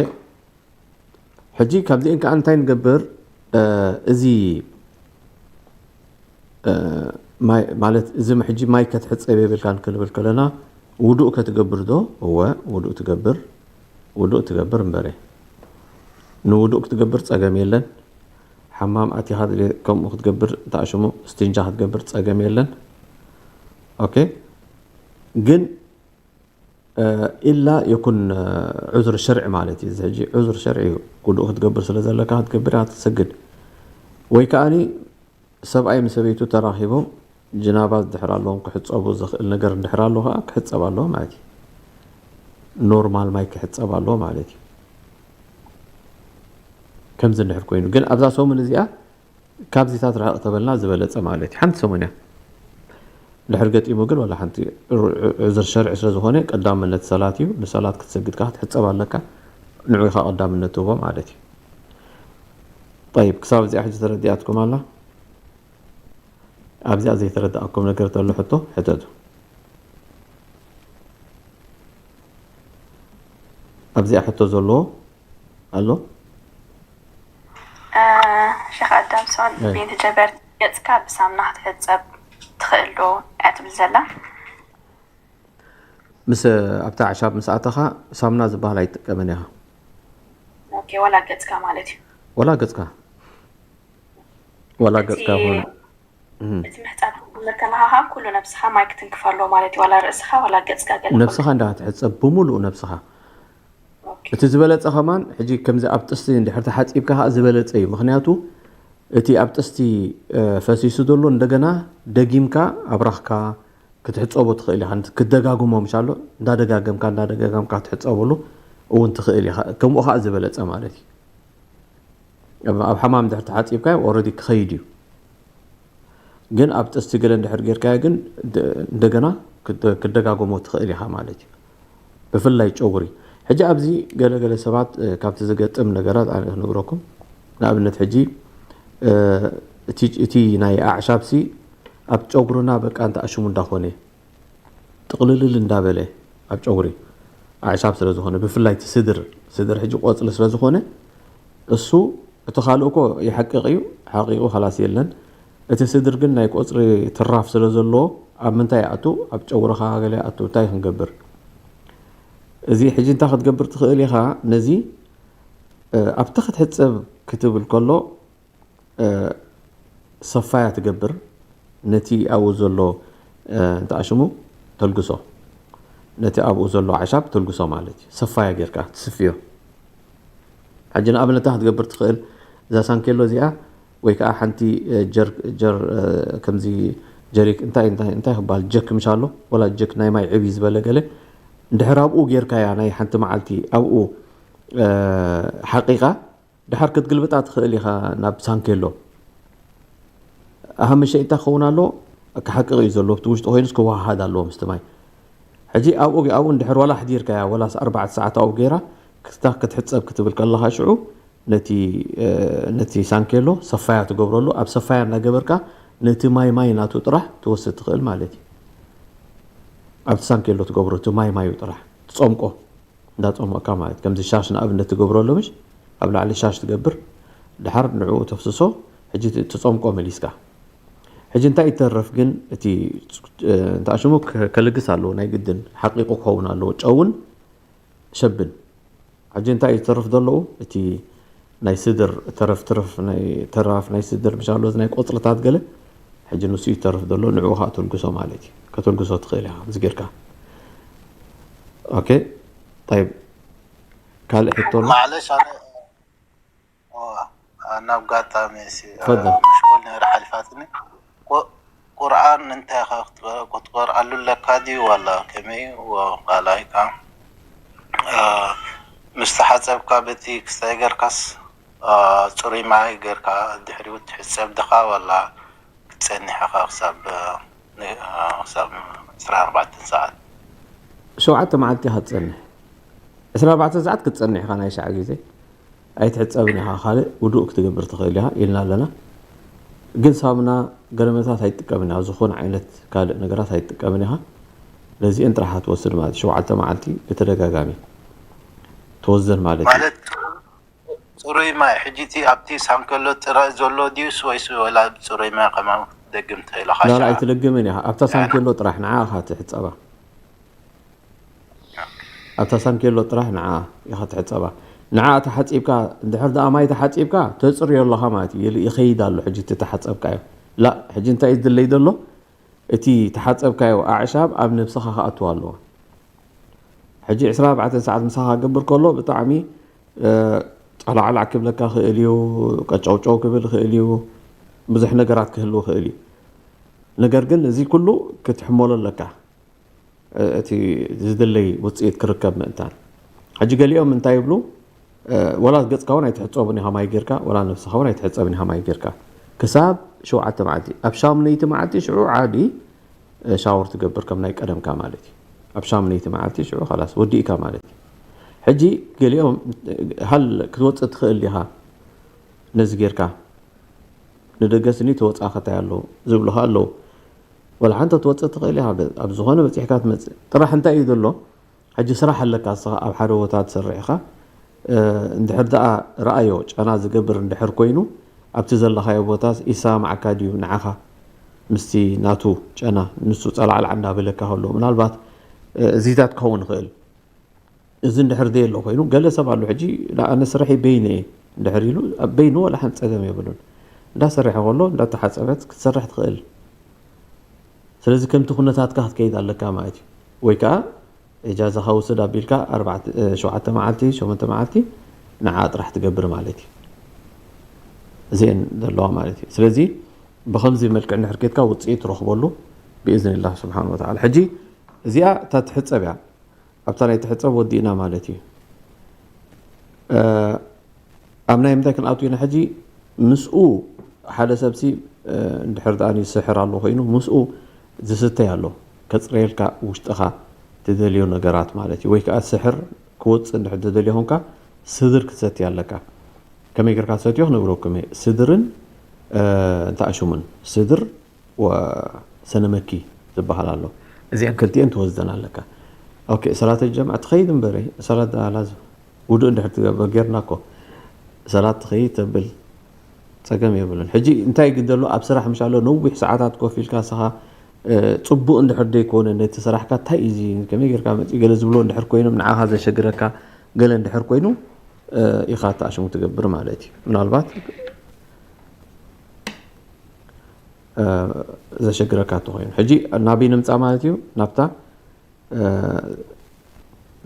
ሕጂ ካብዚኤን ከኣ እንታይ ንገብር? እ፣ እዚ፣ እ፣ ማይ፣ ማለት እዚ ሕጂ ማይ ከትሕጸብ የብልካን ክንብል ከለና፣ ውዱእ ከትገብር ዶ? እወ፣ ውዱእ ትገብር፣ ውዱእ ትገብር እምበረ። ንውዱእ ክትገብር ጸገም የለን። ሓማም ኣቲኻ ድለ-፣ ከምኡ ክትገብር፣ ተኣሽሙ፣ እስቲንጃ ክትገብር ጸገም የለን። ኦኬ። ግን እ፣ ኢላ የኩን፣ እ፣ ዑዝር ሸርዒ ማለት እዩ። እዚ ሕጂ ዑዝር ሸርዒ እዩ። ውዱእ ክትገብር ስለ ዘለካ ክትገብር ኢኻ፣ ክትሰግድ። ወይ ከኣኒ ሰብኣይ ምስ ሰበይቱ ተራኺቦም ጅናባ እንድሕር ኣለዎም ክሕጸቡ ዘኽእል ነገር እንድሕር ኣሎ ከኣ ክሕጸብ ኣለዎ ማለት እዩ። ኖርማል ማይ ክሕጸብ ኣለዎ ማለት እዩ። ከምዚ እንድሕር ኮይኑ ግን ኣብዛ ሰሙን እዚኣ ካብዚታት ርሕቕ ተበልና ዝበለጸ ማለት እዩ። ሓንቲ ሰሙን እያ። ድሕር ገጢሙ ግን ዋላ ሓንቲ ዑ-፣ ዑ-፣ ዑዝር ሸርዒ ስለ ዝኾነ ቀዳምነት ሰላት እዩ። ንሰላት ክትሰግድ ከኣ ክትሕጸብ ኣለካ። ንዑ ኢኻ ቀዳምነት ትህቦ ማለት እዩ። ጠይብ፣ ክሳብ እዚኣ ሕጂ ተረዲኣትኩም ኣላ? ኣብዚኣ ዘይተረዳእኩም ነገር ተሎ ሕቶ ሕተቱ። ኣብዚኣ ሕቶ ዘለዎ ኣሎ? ሸኽ ኣዳምሶን፣ ቤንቲ ጀበርቲ ገፅካ ብሳምና ክትሕፀብ ትኽእል ዶ እያ ትብል ዘላ? ምስ ኣብታ ኣዕሻብ ምስ ኣተኻ ሳምና ዝበሃል ኣይትጥቀምን ኢኻ። ኦኬ፣ ዋላ ገፅካ ማለት እዩ። ወላ ገፅካ ወላ ገፅካ ይኹን እቲ ምሕፃብ ክትጅምር ከለኻ ከዓ ኩሉ ነብስኻ ማይ ክትንክፍ ኣለዎ ማለት እዩ። ዋላ ርእስኻ ዋላ ገፅካ ገለ ነብስኻ እንዳ ትሕፀብ ብምሉእ ነብስኻ። እቲ ዝበለፀ ከማን ሕጂ ከምዚ ኣብ ጥስቲ እንድሕር ተሓፂብካ ከዓ ዝበለፀ እዩ። ምክንያቱ እቲ ኣብ ጥስቲ ፈሲሱ ዘሎ እንደገና ደጊምካ ኣብራኽካ ክትሕፀቦ ትኽእል ኢኻ። ክትደጋግሞ ምሻሎ እንዳደጋገምካ እንዳደጋገምካ ክትሕፀበሉ እውን ትኽእል ኢኻ። ከምኡ ከዓ ዝበለፀ ማለት እዩ። ኣብ ሓማም ድሕር ተሓፂብካዮ ኦረዲ ክኸይድ እዩ። ግን ኣብ ጥስቲ ገለ እንድሕር ጌርካዮ ግን እንደገና ክደጋጎሞ ትኽእል ኢኻ ማለት እዩ። ብፍላይ ጨጉሪ። ሕጂ ኣብዚ ገለገለ ሰባት ካብቲ ዝገጥም ነገራት ኣነ ክነግረኩም። ንኣብነት ሕጂ እቲ ናይ ኣዕሻብሲ ኣብ ጨጉርና በቃ እንተ ኣሽሙ እንዳኾነ ጥቕልልል እንዳበለ ኣብ ጨጉሪ ኣዕሻብ ስለ ዝኾነ ብፍላይ እቲ ስድር ስድር ሕጂ ቆፅሊ ስለ ዝኾነ እሱ እቲ ካልእ እኮ ይሓቅቕ እዩ ሓቂቑ ኸላስ የለን። እቲ ስድር ግን ናይ ቆፅሊ ትራፍ ስለ ዘለዎ ኣብ ምንታይ ይኣቱ ኣብ ጨጉርኻ ገለ ይኣቱ እንታይ ክንገብር እዚ ሕጂ እንታይ ክትገብር ትኽእል ኢኻ ነዚ ኣብቲ ክትሕፀብ ክትብል ከሎ ሰፋያ ትገብር ነቲ ኣብኡ ዘሎ እንታይ ሽሙ ተልግሶ ነቲ ኣብኡ ዘሎ ዓሻብ ተልግሶ ማለት እዩ። ሰፋያ ጌርካ ትስፍዮ። ሕጂ ንኣብነታ ክትገብር ትኽእል እዛ ሳንኬሎ እዚኣ ወይ ከዓ ሓንቲ ጀር ጀር ከምዚ ጀሪክ እንታይ እንታይ እንታይ ክበሃል ጀክ ምሽ ኣሎ ወላ ጀክ ናይ ማይ ዕብይ ዝበለ ገለ እንድሕር ኣብኡ ጌርካያ ናይ ሓንቲ መዓልቲ ኣብኡ ሓቂቓ ድሓር ክትግልብጣ ትኽእል ኢኻ ናብ ሳንኬሎ። ኣሃ መሸኢታ ክኸውን ኣለዎ፣ ክሓቅቕ እዩ ዘለዎ፣ ኣብቲ ውሽጢ ኮይኑስ ክወሃሃድ ኣለዎ ምስቲ ማይ። ሕጂ ኣብኡ ኣብኡ እንድሕር ዋላ ኣሕዲርካያ፣ ዋላስ ኣርባዕተ ሰዓት ኣብኡ ገይራ ክታ ክትሕጸብ ክትብል ከለኻ ሽዑ ነቲ ነቲ ሳንኬሎ ሰፋያ ትገብረሉ፣ ኣብ ሰፋያ እናገበርካ ነቲ ማይ ማይ ናቱ ጥራሕ ትወስድ ትኽእል ማለት እዩ። ኣብቲ ሳንኬሎ ትገብሮ እቲ ማይ ማዩ ጥራሕ ትጸምቆ። እንዳጸሞእካ ማለት ከምዚ ሻሽ ንኣብነት ትገብረሉ ምሽ ኣብ ላዕሊ ሻሽ ትገብር ድሓር ንዕኡ ተፍስሶ ሕጂ ትጸምቆ መሊስካ ሕጂ እንታይ ይተርፍ ግን እቲ እንታይ ሽሙ ከልግስ ኣለዎ ናይ ግድን ሓቂቁ ክኸውን ኣለዎ ጨውን ሸብን ሕጂ እንታይ ይተርፍ ዘለዉ እቲ ናይ ስድር ተረፍ ተረፍ ናይ ተራፍ ናይ ስድር ምሽ ኣሎ ናይ ቆጽልታት ገለ ሕጂ ንሱ ይተርፍ ዘሎ ንዕኡ ከዓ ተልግሶ ማለት እዩ ከተልግሶ ትኽእል ኢኻ እዚ ጌርካ ኦኬ طيب ካልእ ሕቶ ኣሎ معلش انا ናብ ጋጣሚ تفضل. ምሽኩል ነይረ ሓሊፋትኒ ቁ- ቁርኣን እንታይ ኢኻ ክትበ- ክትቆርኣሉ ኣለካ ድዩ ዋላ ከመይ ካልኣይ ከዓ እ፣ ምስ ተሓፀብካ በቲ ክስታይ ገርካስ እ፣ ፅሩይ ማይ ገርካ ድሕሪኡ ትሕፀብ ድኻ ዋላ ክትፀኒሕ ኢኻ ክሳብ እ፣ ን- እ፣ ክሳብ ዕስራን ኣርባዕተን ሰዓት ሸውዓተ መዓልቲ ኢኻ ትፀንሕ ዕስራን ኣርባዕተን ሰዓት ክትፀንሕ ኢኻ ናይ ሻዕ ግዜ ኣይትሕፀብን ኢኻ ካልእ ውዱእ ክትገብር ትኽእል ኢኻ ኢልና ኣለና ግን ሳሙና ገለመታት ኣይትጥቀምን ኢኻ ዝኾነ ዓይነት ካልእ ነገራት ኣይትጥቀምን ኢኻ ነዚአን ጥራሕ ትወስድ ማለት ሸውዓተ መዓልቲ ብተደጋጋሚ ትወዘን ማለት እዩ ማለት ፅሩይ ማይ ሕጂ እቲ ኣብቲ ሳንከሎ ጥራይ ዘሎ ድዩስ ወይስ ወላ ፅሩይ ማይ ከማን ክትደግም ትኽእል ኢኻ ላላ ሻዕ? ኣይትደግምን ኢኻ ኣብታ ሳንኬሎ ጥራሕ ንዓ ኢኻ ትሕፀባ ኣብታ ሳንኬሎ ጥራሕ ንዓ ኢኻ ትሕፀባ ንዓ ተሓፂብካ እንድሕር ደኣ ማይ ተሓፂብካ ተፅርዮ ኣለኻ ማለት እዩ ይኸይድ ኣሎ ሕጂ እቲ ተሓፀብካዮ ላ ሕጂ እንታይ እዩ ዝድለይ ዘሎ እቲ ተሓፀብካዮ ኣዕሻብ ኣብ ነብስኻ ክኣትዋ ኣለዎ ሕጂ ዕስራን ኣርባዕተን ሰዓት ምሳኻ ክገብር ከሎ ብጣዕሚ እ፣ ጫላዕላዕ ክብለካ ክእል እዩ ቀጨውጨው ክብል ክእል እዩ ብዙሕ ነገራት ክህልው ክእል እዩ ነገር ግን እዚ ኩሉ ክትሕመሎ ኣለካ እ፣ እቲ ዝድለይ ውፅኢት ክርከብ ምእንታን ሕጂ ገሊኦም እንታይ ይብሉ እ፣ ወላ ገፅካ እውን ኣይትሕፀቡን ኢኻ ማይ ጌርካ ወላ ነብስኻ እውን ኣይትሕፀብን ኢኻ ማይ ጌርካ ክሳብ ሸውዓተ መዓልቲ ኣብ ሻሙነይቲ መዓልቲ ሽዑ ዓዲ እ፣ ሻወር ትገብር ከም ናይ ቀደምካ ማለት እዩ ኣብ ሻሙነይቲ መዓልቲ ሽዑ ላስ ወዲእካ ማለት እዩ ሕጂ ገሊኦም እ፣ ሃል ክትወፅእ ትኽእል ኢኻ ነዚ ጌርካ ንደገ ስኒ ተወጻእካ እንታይ ኣሎ ዝብሉኻ ኣለዉ። ወላ ሓንቲ ትወጽእ ትኽእል ኢኻ። ኣብ ዝኾነ በጺሕካ ትመጽእ። ጥራሕ እንታይ እዩ ዘሎ? ሕጂ ስራሕ ኣለካ፣ ንስኻ ኣብ ሓደ ቦታ ትሰርሕ ኢኻ። እንድሕር ደኣ ረኣዮ ጨና ዝገብር እንድሕር ኮይኑ ኣብቲ ዘለኻዮ ቦታ ይሰማማዓካ ድዩ ንዓኻ ምስቲ ናቱ ጨና፣ ንሱ ጸላዕላዕ እንዳበለካ ከሎ ምናልባት እዚታት ክኸውን ይኽእል። እዚ እንድሕር ዘየሎ ኮይኑ ገለ ሰብ ኣሎ ሕጂ ኣነ ስርሐይ በይነ እየ እንድሕር ኢሉ በይኑ ዋላ ሓንቲ ጸገም የብሉን። እንዳሰረሐ ከሎ እንዳተሓጸበት ክትሰርሕ ትኽእል። ስለዚ ከምቲ ኩነታትካ ክትከይድ ኣለካ ማለት እዩ። ወይ ከዓ እጃዛኻ ውስድ ኣቢልካ ኣርባዕተ እ፣ ሸውዓተ መዓልቲ ሸሞንተ መዓልቲ ንዓ ጥራሕ ትገብር ማለት እዩ። እዚአን ዘለዋ ማለት እዩ። ስለዚ ብኸምዚ መልክዕ እንድሕር ኬድካ ውፅኢት ትረኽበሉ ብኢዝንላህ ስብሓን ወተዓላ። ሕጂ እዚኣ እታ ትሕፀብ እያ። ኣብታ ናይ ትሕፀብ ወዲእና ማለት እዩ። ኣብ ናይ ምንታይ ክንኣቱ ኢና ሕጂ? ምስኡ ሓደ ሰብሲ እንድሕር ደኣ ስሕር ኣሎ ኮይኑ ምስኡ ዝስተይ ኣሎ ከፅረየልካ ውሽጥኻ ትደልዮ ነገራት ማለት እዩ። ወይ ከዓ ስሕር ክወፅእ እንድሕር ትደልዮ ኾንካ ስድር ክትሰትይ ኣለካ። ከመይ ጌርካ ትሰትዮ ክነግረኩም እየ። ስድርን እንተኣሽሙን ስድር ወሰነመኪ ዝበሃል ኣሎ። እዚኣን ክልቲኤን ትወስደን ኣለካ። ኦኬ፣ ሰላት ጀምዓ ትኸይድ እምበረ፣ ሰላት ደኣ ላዝም ውዱእ እንድሕር ትገብር ጌርና እኮ ሰላት ትኸይድ ተብል ጸገም የብሉን። ሕጂ እንታይ ግን ዘሎ ኣብ ስራሕ ምሻሎ ነዊሕ ሰዓታት ኮፍ ኢልካ ንስኻ፣ እ፣ ጽቡቕ እንድሕር ደይኮነ ነቲ ስራሕካ እንታይ እዩ እዚ ከመይ ጌርካ መጺኡ ገለ ዝብሎ እንድሕር ኮይኖም ንዓኻ ዘሸግረካ ገለ እንድሕር ኮይኑ፣ እ፣ ኢኻ ተኣሽሙ ትገብር ማለት እዩ። ምናልባት እ፣ ዘሸግረካ እንተኾይኑ። ሕጂ ናበይ ንምጻእ ማለት እዩ? ናብታ፣ እ፣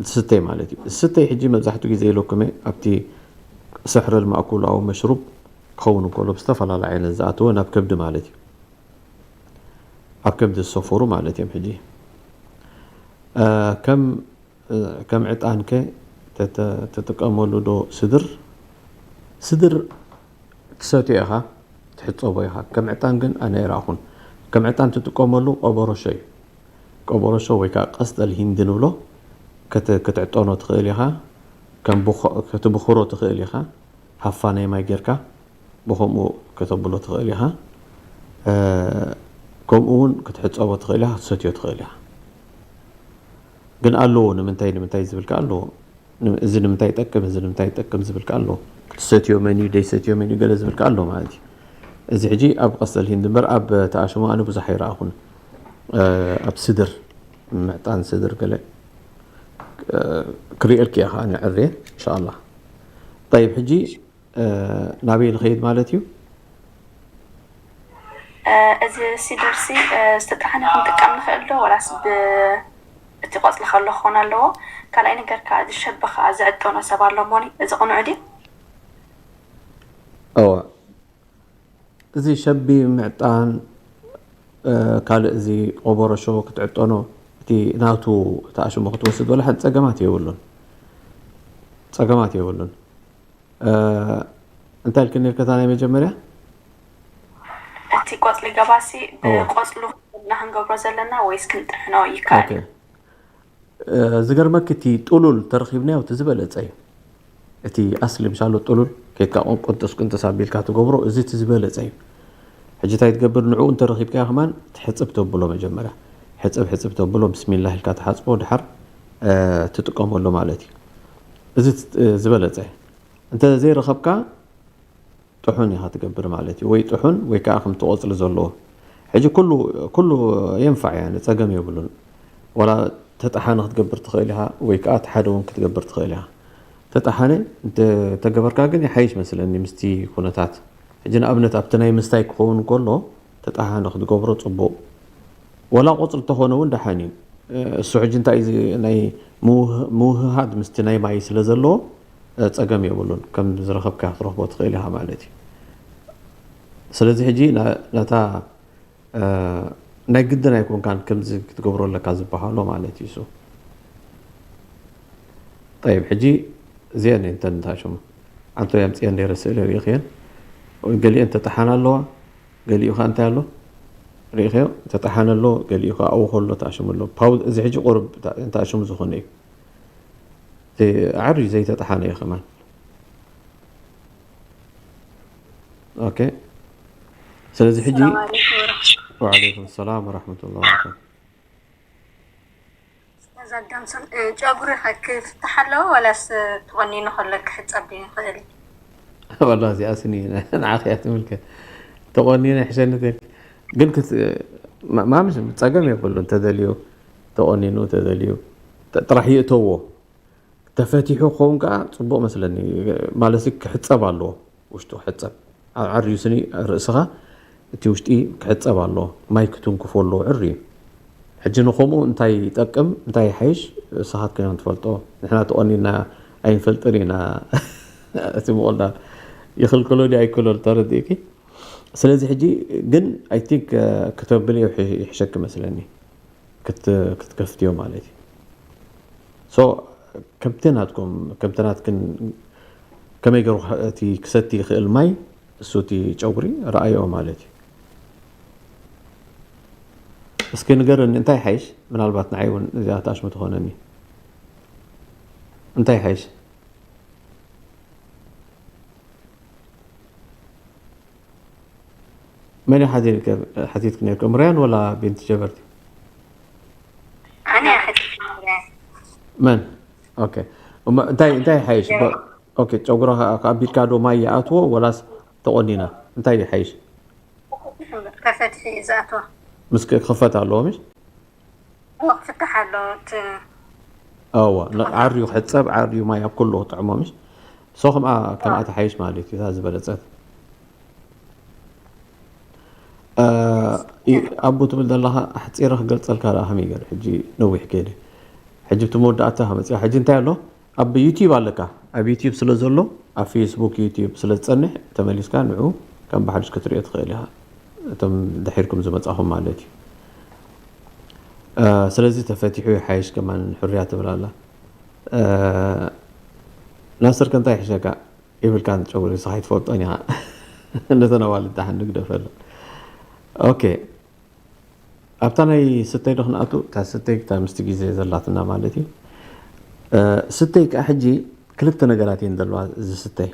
ዝስተይ ማለት እዩ። ዝስተይ ሕጂ መብዛሕትኡ ግዜ ኢለኩም እየ፣ ኣብቲ ስሕር ልማእኩል ኣው መሽሩብ ክኸውን እንከሎ ብዝተፈላለየ ዓይነት ዝኣተወ ናብ ከብዲ ማለት እዩ። ኣብ ከብዲ ዝሰፈሩ ማለት እዮም። ሕጂ፣ እ፣ ከም እ፣ ከም ዕጣን ከ ተተ-፣ ትጥቀመሉ ዶ ስድር? ስድር ትሰትዮ ኢኻ፣ ትሕጸቦ ኢኻ። ከም ዕጣን ግን ኣነ ኣይረኣኹን። ከም ዕጣን ትጥቀመሉ ቆበሮሾ እዩ። ቆበሮሾ ወይ ከዓ ቀስጠል ሂንዲ ንብሎ ክት-፣ ክትዕጠኖ ትኽእል ኢኻ። ከም ብኾ-፣ ክትብኽሮ ትኽእል ኢኻ። ሃፋ ናይ ማይ ጌርካ ብኸምኡ ከተብሎ ትኽእል ኢኻ። እ፣ ከምኡ እውን ክትሕጸቦ ትኽእል ኢኻ፣ ክትሰትዮ ትኽእል ኢኻ። ግን ኣለዎ፣ ንምንታይ፣ ንምንታይ ዝብል ከኣ ኣለዎ። ን-፣ እዚ ንምንታይ ይጠቅም፣ እዚ ንምንታይ ይጠቅም ዝብል ከኣ ኣለዎ። ክትሰትዮ መን እዩ፣ ደይሰትዮ መን እዩ፣ ገለ ዝብል ከኣ ኣለዎ ማለት እዩ። እዚ ሕጂ ኣብ ቀስጠል ሂንዲ እምበር ኣብ ተኣሽሞ ኣነ ብዙሕ ኣይረኣኹን። እ፣ ኣብ ስድር፣ ምዕጣን ስድር ገለ፣ እ፣ ክርእየልኪ እየ ከኣ ንዕሬ፣ ኢንሻኣላህ። ጠይብ፣ ሕጂ እ፣ ናበይ ንኸይድ ማለት እዩ? እ፣ እዚ ሲደርሲ፣ እ፣ ዝተጣሕነ ክንጥቀም ንኽእል ዶ? ወላስ ብ-፣ እቲ ቆጽሊ ከሎ ክኾን ኣለዎ? ካልኣይ ነገር ከኣ፣ እዚ ሸቢ ከኣ ዝዕጠኖ ሰብ ኣሎ እሞኒ፣ እዚ ቅኑዕ ድዩ? እወ። እዚ ሸቢ ምዕጣን፣ እ፣ ካልእ እዚ ቆበሮሾ ክትዕጠኖ፣ እቲ ናቱ ተኣሽሞ ክትወስድ ወላ ሓንቲ ጸገማት የብሉን። ጸገማት የብሉን። እ፣ እንታይ ኢልክኒ ነርካ እታ ናይ መጀመርያ? እቲ ቆጽሊ ገባሲ እወ። ብቆጽሉ ኢና ክንገብሮ ዘለና ወይስ ክንጥሕኖ ይከኣል? ኦኬ። እ፣ ዝገርመኪ እቲ ጥሉል ተረኺብናዮ እቲ ዝበለጸ እዩ። እቲ ኣስሊ ምሻሎ ጥሉል ኬድካ ቁን-፣ ቁንጥስ ቁንጥስ ኣቢልካ ትገብሮ፣ እዚ እቲ ዝበለጸ እዩ። ሕጂ እንታይ ትገብር? ንዕኡ እንተረኺብካዮ ከማን ትሕጽብ ተብሎ መጀመርያ። ሕጽብ ሕጽብ ተብሎ፣ ብስሚላህ ኢልካ ትሓጽቦ፣ ድሓር፣ እ፣ ትጥቀመሉ ማለት እዩ። እዚ ት-፣ ዝበለጸ እዩ። እንተ ዘይረኸብካ ጥሑን ኢኻ ትገብር ማለት እዩ። ወይ ጥሑን ወይ ከኣ ከምቲ ቆጽሊ ዘለዎ። ሕጂ ኩሉ፣ ኩሉ የንፋዕ፣ ያኒ ጸገም የብሉን። ዋላ ተጠሓኒ ክትገብር ትኽእል ኢኻ፣ ወይ ከኣ እቲ ሓደ እውን ክትገብር ትኽእል ኢኻ። ተጠሓኒ እንተ-፣ ተገበርካ ግን ይሓይሽ መስለኒ ምስቲ ኩነታት። ሕጂ ንኣብነት ኣብቲ ናይ ምስታይ ክኸውን ከሎ ተጠሓኒ ክትገብሮ ጽቡቕ። ዋላ ቆጽሊ እንተኾነ እውን ደሓን እዩ። እ፣ እሱ ሕጂ እንታይ እዩ ዚ-፣ ናይ ምውህ-፣ ምውህሃድ ምስቲ ናይ ማይ ስለ ዘለዎ፣ እ፣ ጸገም የብሉን። ከም ዝረኸብካ ክትረኽቦ ትኽእል ኢኻ ማለት እዩ። ስለዚ ሕጂ ና-፣ ነታ፣ እ፣ ናይ ግድን ኣይኮንካን ከምዚ ክትገብሮ ኣለካ ዝበሃሎ ማለት እዩ እሱ። ጠይብ፣ ሕጂ እዚአን እየን እተን እንታይ ሽሙ? ኣንቶ የምፅአን ነይረ ስእሊ ርኢኽየን። ገሊአን ተጠሓና ኣለዋ፣ ገሊኡ ኸዓ እንታይ ኣሎ? ርኢኽዮ? ተጠሓነ ኣሎ፣ ገሊኡ ኸዓ ኣብኡ ከሎ ተኣሽሙ ኣሎ። ፓው-፣ እዚ ሕጂ ቁሩብ እንተ-፣ እንተኣሽሙ ዝኾነ እዩ። ዘይ-፣ ዓርዩ ዘይተጠሓነ እዩ ከማን። ኦኬ። ስለዚ ሕጂ ሰላም ዓለይኩም ወረሕመቱላህ። ወዓለይኩም ሰላም ወራሕመቱላሂ ወበረካቱ። እዛ ጆንሰን፣ እ፣ ጨጉሪ ኸ ክፍታሕ ኣለዎ ወላስ፣ እ፣ ተቆኒኑ ከሎ ክሕጸብ ይኽእል? ወላ እዚኣ ስኒ ንዓኺ እያ ትምልከት። ተቆኒነ ይሕሸኒ ተልኪ ግን ክት ማ- ማምሽ ጸገም የብሉ። እንተደልዩ ተቆኒኑ፣ እንተደልዩ ጥ- ጥራሕ ይእተዎ። ተፈቲሑ ክኸውን ከዓ ጽቡቕ መስለኒ። ማለት ክሕጸብ ኣለዎ፣ ውሽጡ ክሕጸብ። ኣብ ዓርዩ ስኒ ርእስኻ እቲ ውሽጢ ክሕጸብ ኣለዎ። ማይ ክትንክፎ ኣለዎ ዕርዩ። ሕጂ ንኸምኡ እንታይ ይጠቅም፣ እንታይ ይሓይሽ፣ ንስኻትኩም ኢኹም ትፈልጦ። ንሕና ተቆኒና ኣይንፈልጥን ኢና። እቲ ምቑናን ይኽልክሎ ድዩ ኣይክልክሎ ተረዲእኪ። ስለዚ ሕጂ ግን I think፣ እ፣ ክተብልዮ ይሕ- ይሕሸኪ መስለኒ። ክት- ክትከፍትዮ ማለት እዩ። So ከምቲ ናትኩም ከምቲ ናትክን ከመይ ገይሩ ክሕ- እቲ ክሰቲ ይኽእል ማይ እሱ እቲ ጨጉሪ ረኣዮ ማለት እዩ። እስኪ ንገርኒ እንታይ ይሓይሽ? ምናልባት ንዓይ እውን እዚኣ ተኣሽሙ ትኾነኒ። እንታይ ይሓይሽ? መን እዩ ሓቲትክ ነርኩም? ሪያን ወላ ቢንት ጀበርቲ? ኣነ ሓቲት መን? ኦኬ። እሞ እንታይ እንታይ ይሓይሽ? ኦኬ፣ ጨጉራ ከቢድካ ዶ ማይ ይኣትዎ ወላስ ተቆኒና? እንታይ ይሓይሽ? ከፈትሒ እዩ ዝኣትዎ። ምስ ክኽፈት ኣለዎ ምሽ? እዎ፣ ክፍታሕ ኣለዎ። እቲ እዋ፣ ን- ዓርዩ ክሕጸብ፣ ዓርዩ ማይ ኣብ ኩሉ ክጥዕሞ ምሽ? ሶ ከምኣ ከምኣ ትሓይሽ ማለት እዩ፣ እታ ዝበለጸት። እ፣ ይ- ኣቡ ትብል ዘለኻ ኣሕጺረ ክገልጸልካ ደኣ ከመይ ገይረ? ሕጂ ነዊሕ ከይደ። ሕጂ እቲ መወዳእታ ከመጽኣ። ሕጂ እንታይ ኣሎ? ኣብ ዩቲዩብ ኣለካ። ኣብ ዩቲዩብ ስለ ዘሎ፣ ኣብ ፌስቡክ፣ ዩቲዩብ ስለ ዝጸንሕ፣ ተመሊስካ ንዑ ከም ብሓድሽ ክትሪኦ ትኽእል ኢኻ። እቶም ድሒርኩም ዝመጻኹም ማለት እዩ። እ፣ ስለዚ ተፈቲሑ ይሓይሽ ከማን ሕርያ ትብል ኣላ። እ፣ ናስር ከ እንታይ ይሕሸካ? ይብልካ ጨጉሪ ንስኻ ኣይትፈልጦን ኢኻ። ነተን ኣዋልድ ደሓን ንግደፈለን። ኦኬ። ኣብታ ናይ ስተይ ዶ ክንኣቱ? እታ ስተይ እታ ምስቲ ግዜ ዘላትና ማለት እዩ። እ፣ ስተይ ከዓ ሕጂ ክልተ ነገራት እየን ዘለዋ ዝስተይ።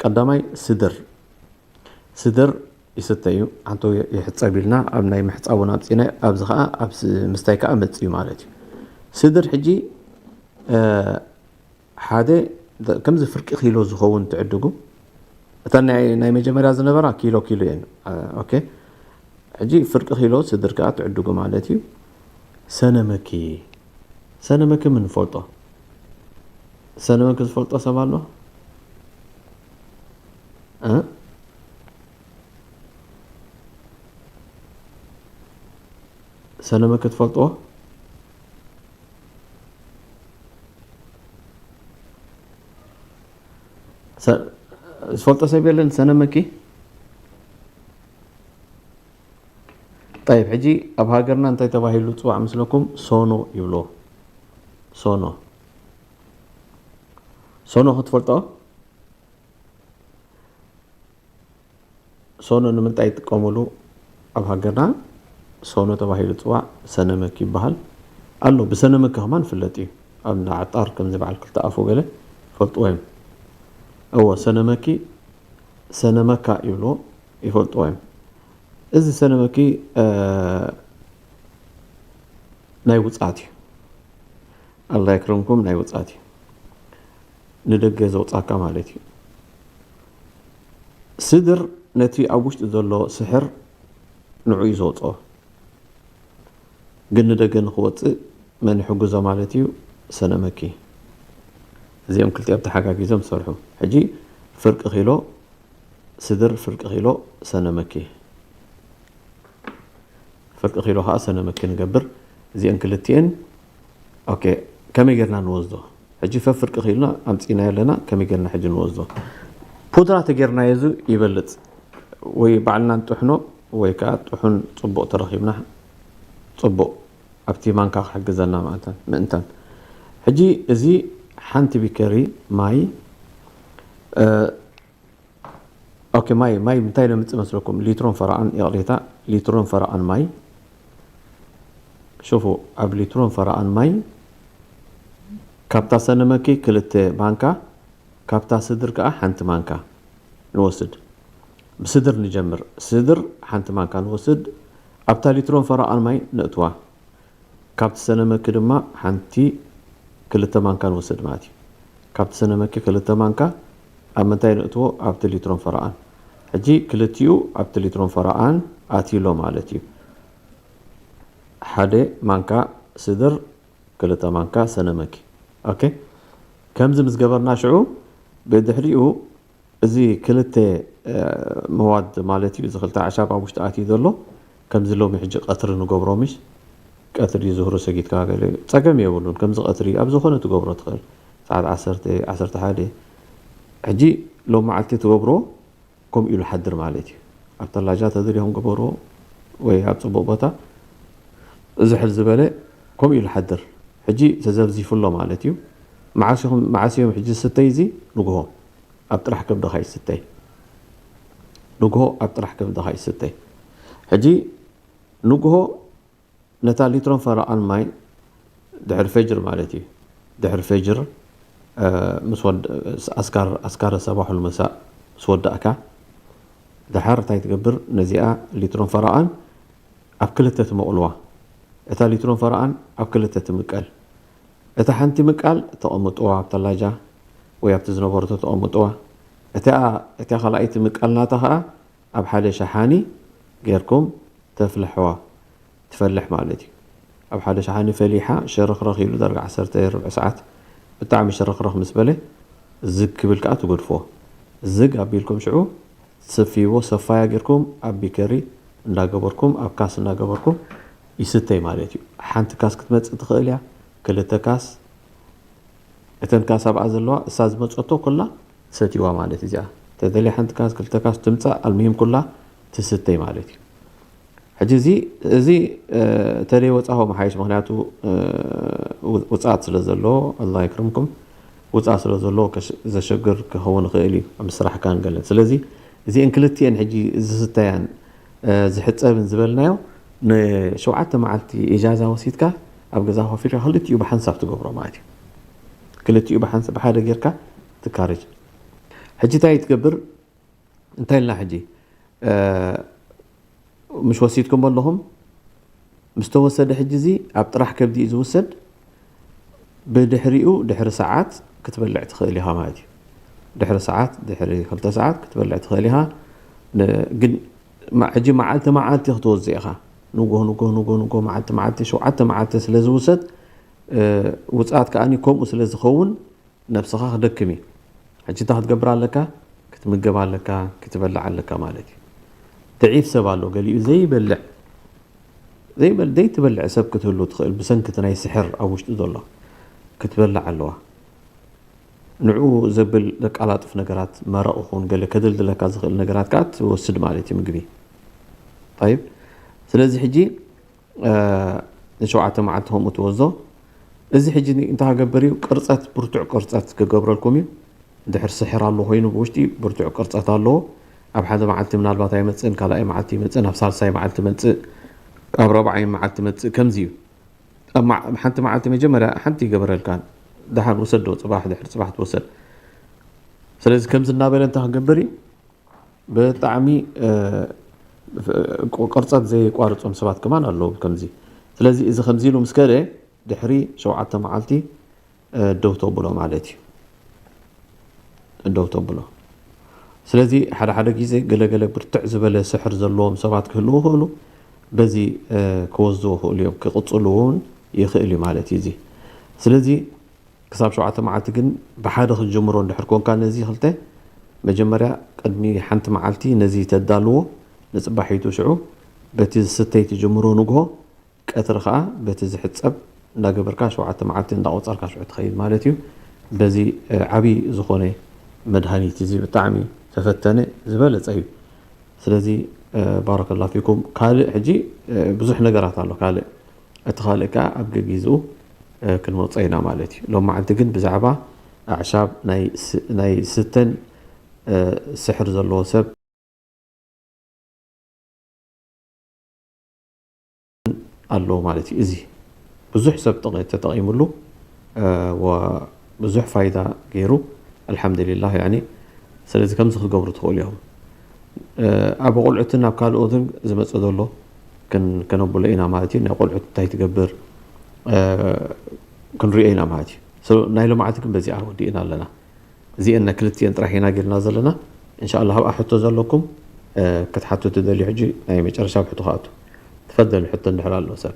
ቀዳማይ ስድር። ስድር ይስተ እዩ። ሓንቶ ይሕጸብ ኢልና ኣብ ናይ ምሕጻቡ ናብ ጺነ ኣብዚ ከዓ ኣብ ስ- ምስታይ ከዓ መጽእ እዩ ማለት እዩ። ስድር ሕጂ፣ እ፣ ሓደ ደ- ከምዚ ፍርቂ ኪሎ ዝኸውን ትዕድጉ። እተን ናይ ናይ መጀመርያ ዝነበራ ኪሎ ኪሎ እየን። እ፣ ኦኬ። ሕጂ ፍርቂ ኪሎ ስድር ከዓ ትዕድጉ ማለት እዩ። ሰነመኪ፣ ሰነመኪ ምን ፈልጦ? ሰነመኪ ዝፈልጦ ሰብ ኣሎ? እ? ሰነመኪ ትፈልጥዎ? ሰ- ዝፈልጦ ሰብ የለን ሰነመኪ? ጠይብ፣ ሕጂ ኣብ ሃገርና እንታይ ተባሂሉ ዝፅዋዕ ምስለኩም? ሶኖ ይብሎ። ሶኖ፣ ሶኖ ክትፈልጦ? ሶኖ ንምንታይ ይጥቀምሉ? ኣብ ሃገርና ሶኖ ተባሂሉ ዝፅዋዕ ሰነመኪ ይበሃል ኣሎ። ብሰነመኪ ከማን ይፍለጥ እዩ። ኣብ እንዳ ዓጣር ከምዚ በዓል ክልተ ኣፉ ገለ ይፈልጥዎ እዮም። እወ፣ ሰነመኪ፣ ሰነመካ ይብልዎ፣ ይፈልጥዎ እዮም። እዚ ሰነመኪ፣ እ፣ ናይ ውፃት እዩ። ኣላ የክረምኩም፣ ናይ ውፃት እዩ። ንደገ ዘውፃካ ማለት እዩ። ስድር ነቲ ኣብ ውሽጢ ዘሎ ስሕር ንዑ እዩ ዘውፅኦ። ግን ንደገ ንክወፅእ መን ይሕግዞ ማለት እዩ? ሰነመኪ። እዚኦም ክልቲኦም ተሓጋጊዞም ዝሰርሑ። ሕጂ ፍርቂ ኪሎ ስድር፣ ፍርቂ ኪሎ ሰነመኪ። ፍርቂ ኪሎ ከዓ ሰነመኪ ንገብር። እዚአን ክልቲአን፣ ኦኬ፣ ከመይ ጌርና ንወስዶ? ሕጂ ፈፍርቂ ኪሎና ኣምፂእናዮ ኣለና፣ ከመይ ጌርና ሕጂ ንወስዶ? ፑድራ ተጌርናዮ እዚ ይበልፅ። ወይ ባዕልና ንጥሕኖ፣ ወይ ከዓ ጥሑን ፅቡቕ ተረኺብና ፅቡቕ ኣብቲ ማንካ ክሕግዘና ምእንታን፣ ምእንታን። ሕጂ እዚ ሓንቲ ቢከሪ ማይ፣ እ፣ ኦኬ፣ ማይ፣ ማይ ምንታይ ነምጽእ መስለኩም? ሊትሮን ፈረቓን፣ ይቕሬታ፣ ሊትሮን ፈረቓን ማይ። ሹፉ፣ ኣብ ሊትሮን ፈረቓን ማይ ካብታ ሰነመኪ ክልተ ማንካ፣ ካብታ ስድር ከኣ ሓንቲ ማንካ ንወስድ። ብስድር ንጀምር። ስድር ሓንቲ ማንካ ንወስድ፣ ኣብታ ሊትሮን ፈረቓን ማይ ነእትዋ። ካብቲ ሰነመኪ ድማ ሓንቲ ክልተ ማንካ ንወስድ ማለት እዩ። ካብቲ ሰነመኪ ክልተ ማንካ ኣብ ምንታይ ነእትዎ? ኣብቲ ሊትሮን ፈረቓን። ሕጂ ክልቲኡ ኣብቲ ሊትሮን ፈረቓን ኣትዩሎ ማለት እዩ። ሓደ ማንካ ስድር፣ ክልተ ማንካ ሰነመኪ። ኦኬ፣ ከምዚ ምስ ገበርና ሽዑ ብድሕሪኡ እዚ ክልተ መዋድ ማለት እዩ፣ እዚ ክልተ ኣዕሻብ ኣብ ውሽጢ ኣትዩ ዘሎ። ከምዚ ሎሚ ሕጂ ቀትሪ ንገብሮ፣ ምሽ ቀትሪ ዙህሪ ሰጊድካ ገለ ጸገም የብሉን። ከምዚ ቀትሪ ኣብ ዝኾነ ትገብሮ ትኽእል፣ ሰዓት ዓሰርተ፣ ዓሰርተ ሓደ። ሕጂ ሎም መዓልቲ ትገብሮ ከምኡ ኢሉ ሓድር ማለት እዩ። ኣብ ተላጃ ተደሊኹም ግበርዎ ወይ ኣብ ጽቡቕ ቦታ። እዚ ሕል ዝበለ ከምኡ ኢሉ ሓድር። ሕጂ ተዘብዚፉ ኣሎ ማለት እዩ። መዓስ ኢኹም፣ መዓስ እዮም ሕጂ ዝስተይ? እዚ ንግሆ ኣብ ጥራሕ ከብድኻ ይስተይ። ንግሆ ኣብ ጥራሕ ከብድኻ ይስተይ። ሕጂ ንግሆ ነታ ሊትሮን ፈረቓን ማይ ድሕሪ ፈጅር ማለት እዩ። ድሕሪ ፈጅር፣ እ፣ ምስ ወድ-፣ ኣስካር፣ ኣስካረ ሰባሕ ወልመሳእ ምስ ወዳእካ፣ ድሓር እንታይ ትገብር? ነዚኣ ሊትሮን ፈረቓን ኣብ ክልተ ትመቕልዋ። እታ ሊትሮን ፈረቓን ኣብ ክልተ ትምቀል። እታ ሓንቲ ምቃል ተቐምጥዋ ኣብ ተላጃ ወይ ኣብቲ ዝነበረቶ ተቐምጥዋ። እታ፣ እታ ካልኣይቲ ምቃል ናታ ኸኣ ኣብ ሓደ ሸሓኒ ጌርኩም ተፍልሕዋ። ትፈልሕ ማለት እዩ። ኣብ ሓደ ሸሓኒ ፈሊሓ ሸረኽረኽ ኢሉ ዳርጋ ዓሰርተ ርብዒ ሰዓት ብጣዕሚ ሸረኽረኽ ምስ በለ ዝግ ክብል ከኣ ትገድፍዎ። ዝግ ኣቢልኩም ሽዑ ሰፍይዎ፣ ሰፋያ ጌርኩም ኣብ ቢከሪ እንዳገበርኩም፣ ኣብ ካስ እንዳገበርኩም ይስተይ ማለት እዩ። ሓንቲ ካስ ክትመጽእ ትኽእል እያ፣ ክልተ ካስ። እተን ካስ ኣብኣ ዘለዋ እሳ ዝመጸቶ ኩላ ሰትይዋ ማለት እዚኣ። ተደልያ ሓንቲ ካስ፣ ክልተ ካስ ትምጻእ፣ ኣልሙሂም ኩላ ትስተይ ማለት እዩ። ሕጂ እዚ፣ እዚ፣ እ፣ ተደይ ወጻኹ መሓይሽ፣ ምኽንያቱ፣ እ፣ ው-፣ ውጽኣት ስለ ዘሎ፣ ኣላህ የክርምኩም፣ ውጽኣት ስለ ዘሎ ከሽ-፣ ዘሸግር ክኸውን ይኽእል እዩ፣ ኣብ ስራሕካን ገለን። ስለዚ እዚአን ክልቲአን ሕጂ ዝስተያን፣ እ፣ ዝሕጸብን ዝበልናዮ ንሸውዓተ መዓልቲ ኢጃዛ ወሲድካ ኣብ ገዛ ኮፍ ኢልካ ክልቲኡ ብሓንሳብ ትገብሮ ማለት እዩ። ክልቲኡ ብሓንሳብ፣ ብሓደ ጌርካ ትካረጅ። ሕጂ እንታይ ትገብር? እንታይ ኢልና ሕጂ? እ፣ ምሽ ወሲድኩም ኣለኹም? ምስ ተወሰደ ሕጂ እዚ ኣብ ጥራሕ ከብዲ እዩ ዝውሰድ። ብድሕሪኡ ድሕሪ ሰዓት ክትበልዕ ትኽእል ኢኻ ማለት እዩ። ድሕሪ ሰዓት፣ ድሕሪ ክልተ ሰዓት ክትበልዕ ትኽእል ኢኻ። ን-፣ ግን ማ-፣ ሕጂ መዓልቲ መዓልቲ ክትወዝእ ኢኻ። ንጎ፣ ንጎ፣ ንጎ፣ ንጎ፣ መዓልቲ መዓልቲ፣ ሸውዓተ መዓልቲ ስለ ዝውሰድ፣ እ፣ ውጽኣት ከኣኒ ከምኡ ስለ ዝኸውን፣ ነብስኻ ክደክም እዩ። ሕጂ እንታይ ክትገብር ኣለካ? ክትምገብ ኣለካ፣ ክትበልዕ ኣለካ ማለት እዩ። ድዒፍ ሰብ ኣሎ፣ ገሊኡ ዘይበልዕ፣ ዘይበል-፣ ዘይትበልዕ ሰብ ክትህሉ ትኽእል፣ ብሰንኪ እቲ ናይ ስሕር ኣብ ውሽጢ ዘሎ። ክትበልዕ ኣለዋ። ንዕኡ ዘብል ዘቀላጥፍ ነገራት፣ መረቕ ይኹን ገለ ከደልድለካ ዝኽእል ነገራት ከኣ ትወስድ ማለት እዩ፣ ምግቢ። ጠይብ፣ ስለዚ ሕጂ እ፣ ንሸውዓተ መዓልቲ ከምኡ ትወስዶ። እዚ ሕጂ ኒ-፣ እንታይ ክገብር እዩ? ቅርጸት፣ ብርቱዕ ቅርጸት ክገብረልኩም እዩ። እንድሕር ስሕር ኣሎ ኮይኑ ብውሽጢ ብርቱዕ ቅርጸት ኣለዎ። ኣብ ሓደ መዓልቲ ምናልባት ኣይመጽእን፣ ካልኣይ መዓልቲ ይመጽእን፣ ኣብ ሳልሳይ መዓልቲ ይመጽእ፣ ኣብ ራብዓይ መዓልቲ ይመጽእ፣ ከምዚ እዩ። ኣብ መዓ-፣ ኣብ ሓንቲ መዓልቲ መጀመርያ ሓንቲ ይገበረልካ፣ ደሓር ውሰዶ፣ ጽባሕ ድሕሪ ጽባሕ ትወሰድ። ስለዚ ከምዚ እናበለ እንታይ ክገብር እዩ? ብጣዕሚ፣ እ፣ ፍ-፣ ቁ-፣ ቅርጸት ዘየቋርጾም ሰባት ከማን ኣለዉ ከምዚ። ስለዚ እዚ ከምዚ ኢሉ ምስ ከደ ድሕሪ ሸውዓተ መዓልቲ፣ እ፣ ደው ተብሎ ማለት እዩ። ደው ተብሎ። ስለዚ ሓደ ሓደ ግዜ ገለ ገለ ብርትዕ ዝበለ ስሕር ዘለዎም ሰባት ክህልዉ ይኽእሉ። በዚ፣ እ፣ ክወስድዎ ይኽእሉ እዮም። ክቕጽሉ እውን ይኽእል እዩ ማለት እዩ እዚ። ስለዚ ክሳብ ሸውዓተ መዓልቲ ግን ብሓደ ክትጅምሮ እንድሕር ኮንካ ነዚ ክልተ፣ መጀመርያ ቅድሚ ሓንቲ መዓልቲ ነዚ ተዳልዎ ንጽባሒቱ፣ ሽዑ በቲ ዝስተይ ትጅምሮ ንግሆ፣ ቀትሪ ከኣ በቲ ዝሕጸብ እንዳገበርካ ሸውዓተ መዓልቲ እንዳቆጸርካ ሽዑ ትኸይድ ማለት እዩ። በዚ፣ እ፣ ዓቢ ዝኾነ መድሃኒት እዚ ብጣዕሚ ተፈተነ ዝበለጸ እዩ። ስለዚ፣ እ፣ ባረከላሁ ፊኩም። ካልእ ሕጂ፣ እ፣ ብዙሕ ነገራት ኣሎ ካልእ። እቲ ካልእ ከኣ ኣብ ገጊዝኡ፣ እ፣ ክንመጾ ኢና ማለት እዩ። ሎም መዓልቲ ግን ብዛዕባ ኣዕሻብ ናይ ስ-፣ ናይ ስተን፣ እ፣ ስሕር ዘለዎ ሰብ ኣለዎ ማለት እዩ። እዚ ብዙሕ ሰብ ጠቐ-፣ ተጠቒሙሉ፣ እ፣ ወ-፣ ብዙሕ ፋይዳ ገይሩ፣ ኣልሓምዱሊላህ፣ ያኒ፣ ስለዚ ከምዚ ክገብሩ ትኽእሉ ኢኹም። ኣብ ቆልዑትን ኣብ ካልኦትን ዝመፅእ ዘሎ ከነብሎ ኢና ማለት እዩ። ናይ ቆልዑት እንታይ ትገብር ክንሪኦ ኢና ማለት እዩ። ናይ ሎማዓቲ ግን በዚኣ ወዲእና ኣለና። እዚአን ናይ ክልቲአን ጥራሕ ኢና ጌርና ዘለና። እንሻላ ኣብኣ ሕቶ ዘለኩም ክትሓቱ ትደልዩ ሕጂ ናይ መጨረሻ ኣብ ሕቶ ክኣቱ ትፈደል ሕቶ እንድሕር ኣሎ ሰብ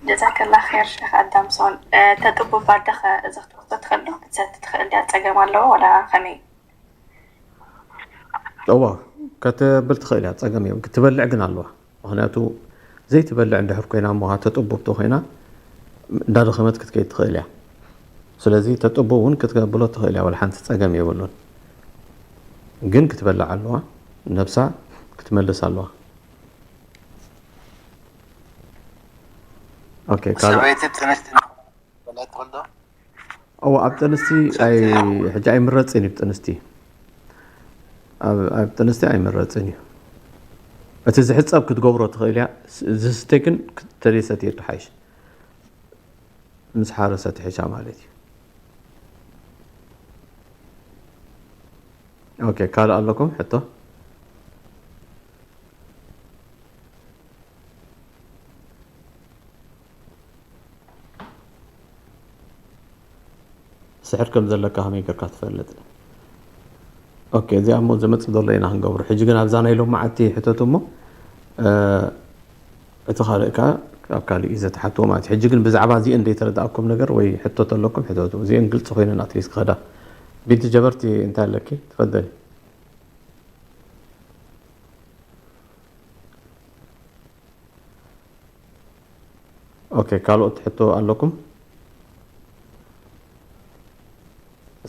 ጀዛከላ ር ሸክ ኣዳምሶን ተጥቡ ባደኸ እዚ ክትወስዶ ትኽእል ዶ ክትሰቲ ትኽእል ድያ ፀገም ኣለዎ ወላ ከመይ እዋ ከተብል ትኽእል እያ ፀገም እዮም ክትበልዕ ግን ኣለዋ ምክንያቱ ዘይትበልዕ እንድሕር ኮይና እሞ ተጥቡ እንተኮይና እንዳደኸመት ክትከይድ ትኽእል እያ ስለዚ ተጥቡ እውን ክትገብሎ ትኽእል እያ ወላ ሓንቲ ፀገም የብሉን ግን ክትበልዕ ኣለዋ ነብሳ ክትመልስ ኣለዋ ኦኬ ካልእ ሰበይቲ ጥንስቲ ትኽእል ዶ? እዎ ኣብ ጥንስቲ ሕጂ ኣይምረፅን እዩ ጥንስቲ ኣብ ጥንስቲ ኣይምረፅን እዩ እቲ ዝሕፀብ ክትገብሮ ትኽእል እያ ዝስተ ግን ተደሰት እየ ሓይሽ ምስ ሓረሰ ትሕሻ ማለት እዩ ኦኬ ካልእ ኣለኩም ሕቶ ስሕር ከም ዘለካ ከመይ ጌርካ ትፈልጥ ኦኬ እዚኣ እሞ ዝመፅእ ዘሎ ኢና ክንገብሮ ሕጂ ግን ኣብዛ ናይ ሎም መዓልቲ ሕተቱ እሞ እቲ ካልእ ከ ኣብ ካልእ እዩ ዘተሓትዎ ማለት ሕጂ ግን ብዛዕባ እዚአን ዘይተረዳእኩም ነገር ወይ ሕቶ ተለኩም ሕተቱ እዚአን ግልፂ ኮይነን ኣትሊስ ክኸዳ ቢንቲ ጀበርቲ እንታይ ኣለኪ ትፈደሊ ኦኬ ካልኦት ሕቶ ኣለኩም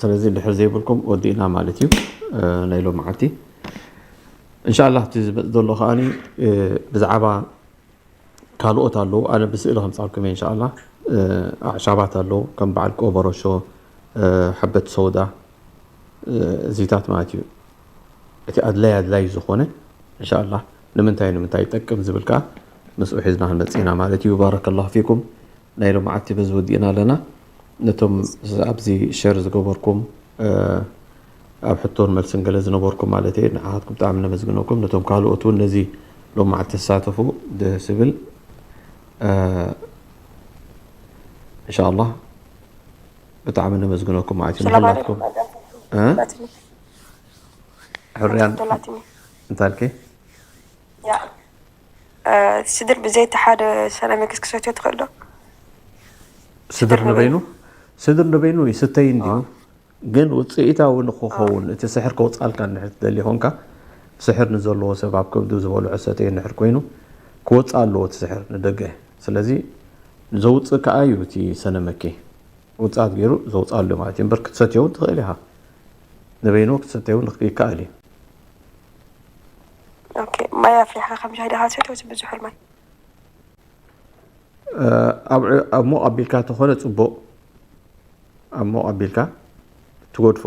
ስለዚ ድሕር ዘይብልኩም ወዲእና ማለት እዩ ናይ ሎም መዓልቲ እንሻላ እቲ ዝመፅ ዘሎ ከዓኒ ብዛዕባ ካልኦት ኣለዉ ኣነ ብስእሊ ከምፃልኩም እየ እንሻላ ኣዕሻባት ኣለዉ ከም በዓል ቆበሮሾ ሓበት ሰውዳ እዚታት ማለት እዩ እቲ ኣድላይ ኣድላይ ዝኾነ እንሻላ ንምንታይ ንምንታይ ይጠቅም ዝብል ከዓ ምስኡ ሒዝና ክንመፅእ ኢና ማለት እዩ ባረከላሁ ፊኩም ናይ ሎማዓቲ በዚ ወዲእና ኣለና ነቶም ኣብዚ ሸር ዝገበርኩም ኣብ ሕቶን መልስን ገለ ዝነበርኩም ማለት እየ ንዓኻትኩም ብጣዕሚ ነመስግነኩም ነቶም ካልኦት እውን ነዚ ሎማዓቲ ተሳተፉ ደስ ዝብል እንሻላ ብጣዕሚ ነመስግነኩም ማለት እዩ ንሕላትኩም ሕርያን እንታልከ ስድር ብዘይ ተሓደ ሰለመ ክስክሰትዮ ትኽእል ዶ ስድር ንበይኑ ስድር ንበይኑ ይስተይ እንዲዩ ግን ውፅኢታዊ ንክኸውን እቲ ስሕር ከውፃልካ እንድሕር ትደሊ ኮንካ ስሕር ንዘለዎ ሰብ ኣብ ከብዱ ዝበልዖ ሰተየ እንድሕር ኮይኑ ክወፅእ ኣለዎ እቲ ስሕር ንደገ ስለዚ ዘውፅእ ከዓ እዩ እቲ ሰነመኪ ውፅኣት ገይሩ ዘውፅኣሉ ማለት እዩ እምበር ክትሰትዮ እውን ትኽእል ኢኻ ንበይኑ ክትሰትዮ እውን ይከኣል እዩ ማይ ኣፍሊሕካ ከም ሻሂ ዲኻ ትሰትዮ ወይስ ብዙሕ ማይ ኣብ ሞቕ ኣቢልካ ተኾነ ፅቡቕ ኣብ ሞቕ ኣቢልካ ትጎድፎ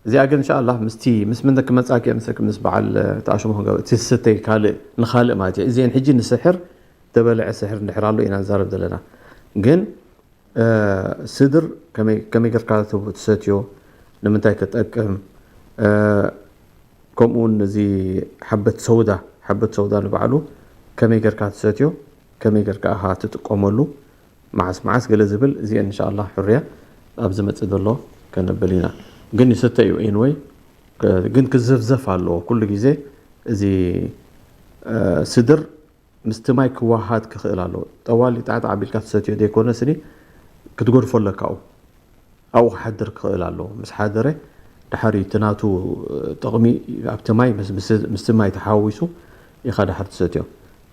እዚኣ ግን እንሻላ ምስቲ ምስ ምንተ ክመፃኪ ምስ ምስ በዓል ተኣሽሙ ክንገብ እቲ ስተይ ካልእ ንኻልእ ማለት እዩ እዚአን ሕጂ ንስሕር ተበልዐ ስሕር እንድሕር ኣሎ ኢና ንዛረብ ዘለና ግን ስድር ከመይ ጌርካ ትሰትዮ ንምንታይ ክጠቅም ከምኡ እውን እዚ ሓበት ሰውዳ ሓበት ሰውዳ ንባዕሉ ከመይ ጌርካ ትሰትዮ ከመይ ጌርካ ኢኻ ትጥቀመሉ መዓስ መዓስ ገለ ዝብል እዚአን እንሻላ ሕርያ ኣብ ዝመፅእ ዘሎ ከነብል ኢና ግን ይስተ እዩ ኤንወይ ግን ክዘፍዘፍ ኣለዎ ኩሉ ግዜ እዚ ስድር ምስቲ ማይ ክወሃሃድ ክኽእል ኣለዎ ጠዋሊ ጣዕጣዕ ኣቢልካ ትሰትዮ ዘይኮነ ስኒ ክትገድፎ ኣለካ ኣብኡ ክሓድር ክኽእል ኣለዎ ምስ ሓደረ ድሓር እቲ ናቱ ጥቕሚ ኣብቲ ማይ ምስቲ ማይ ተሓዊሱ ኢኻ ድሓር ትሰትዮ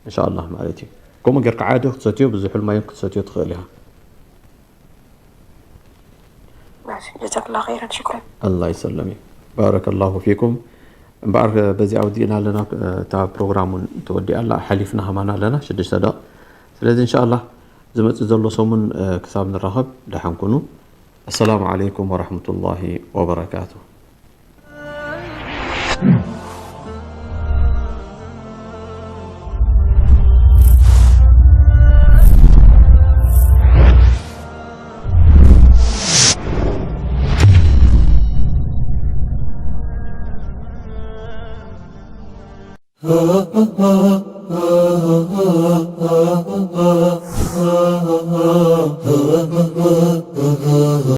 እንሻላ ማለት እዩ ከምኡ ጌርካ ዓዲ ክትሰትዮ ብዙሑል ማይ ክትሰትዮ ትኽእል ኢኻ جزاك الله خيرا شكرا الله يسلمك بارك الله فيكم እምበኣር በዚ ኣውዲእና ኣለና እታ ፕሮግራም እውን ተወዲኣ ኣላ ሓሊፍና ከማና ኣለና ሽዱሽተ ደቕ ስለዚ እንሻላ ዝመፅእ ዘሎ ሰሙን ክሳብ ንራኸብ ደሓን ኩኑ السلام عليكم ورحمة الله وبركاته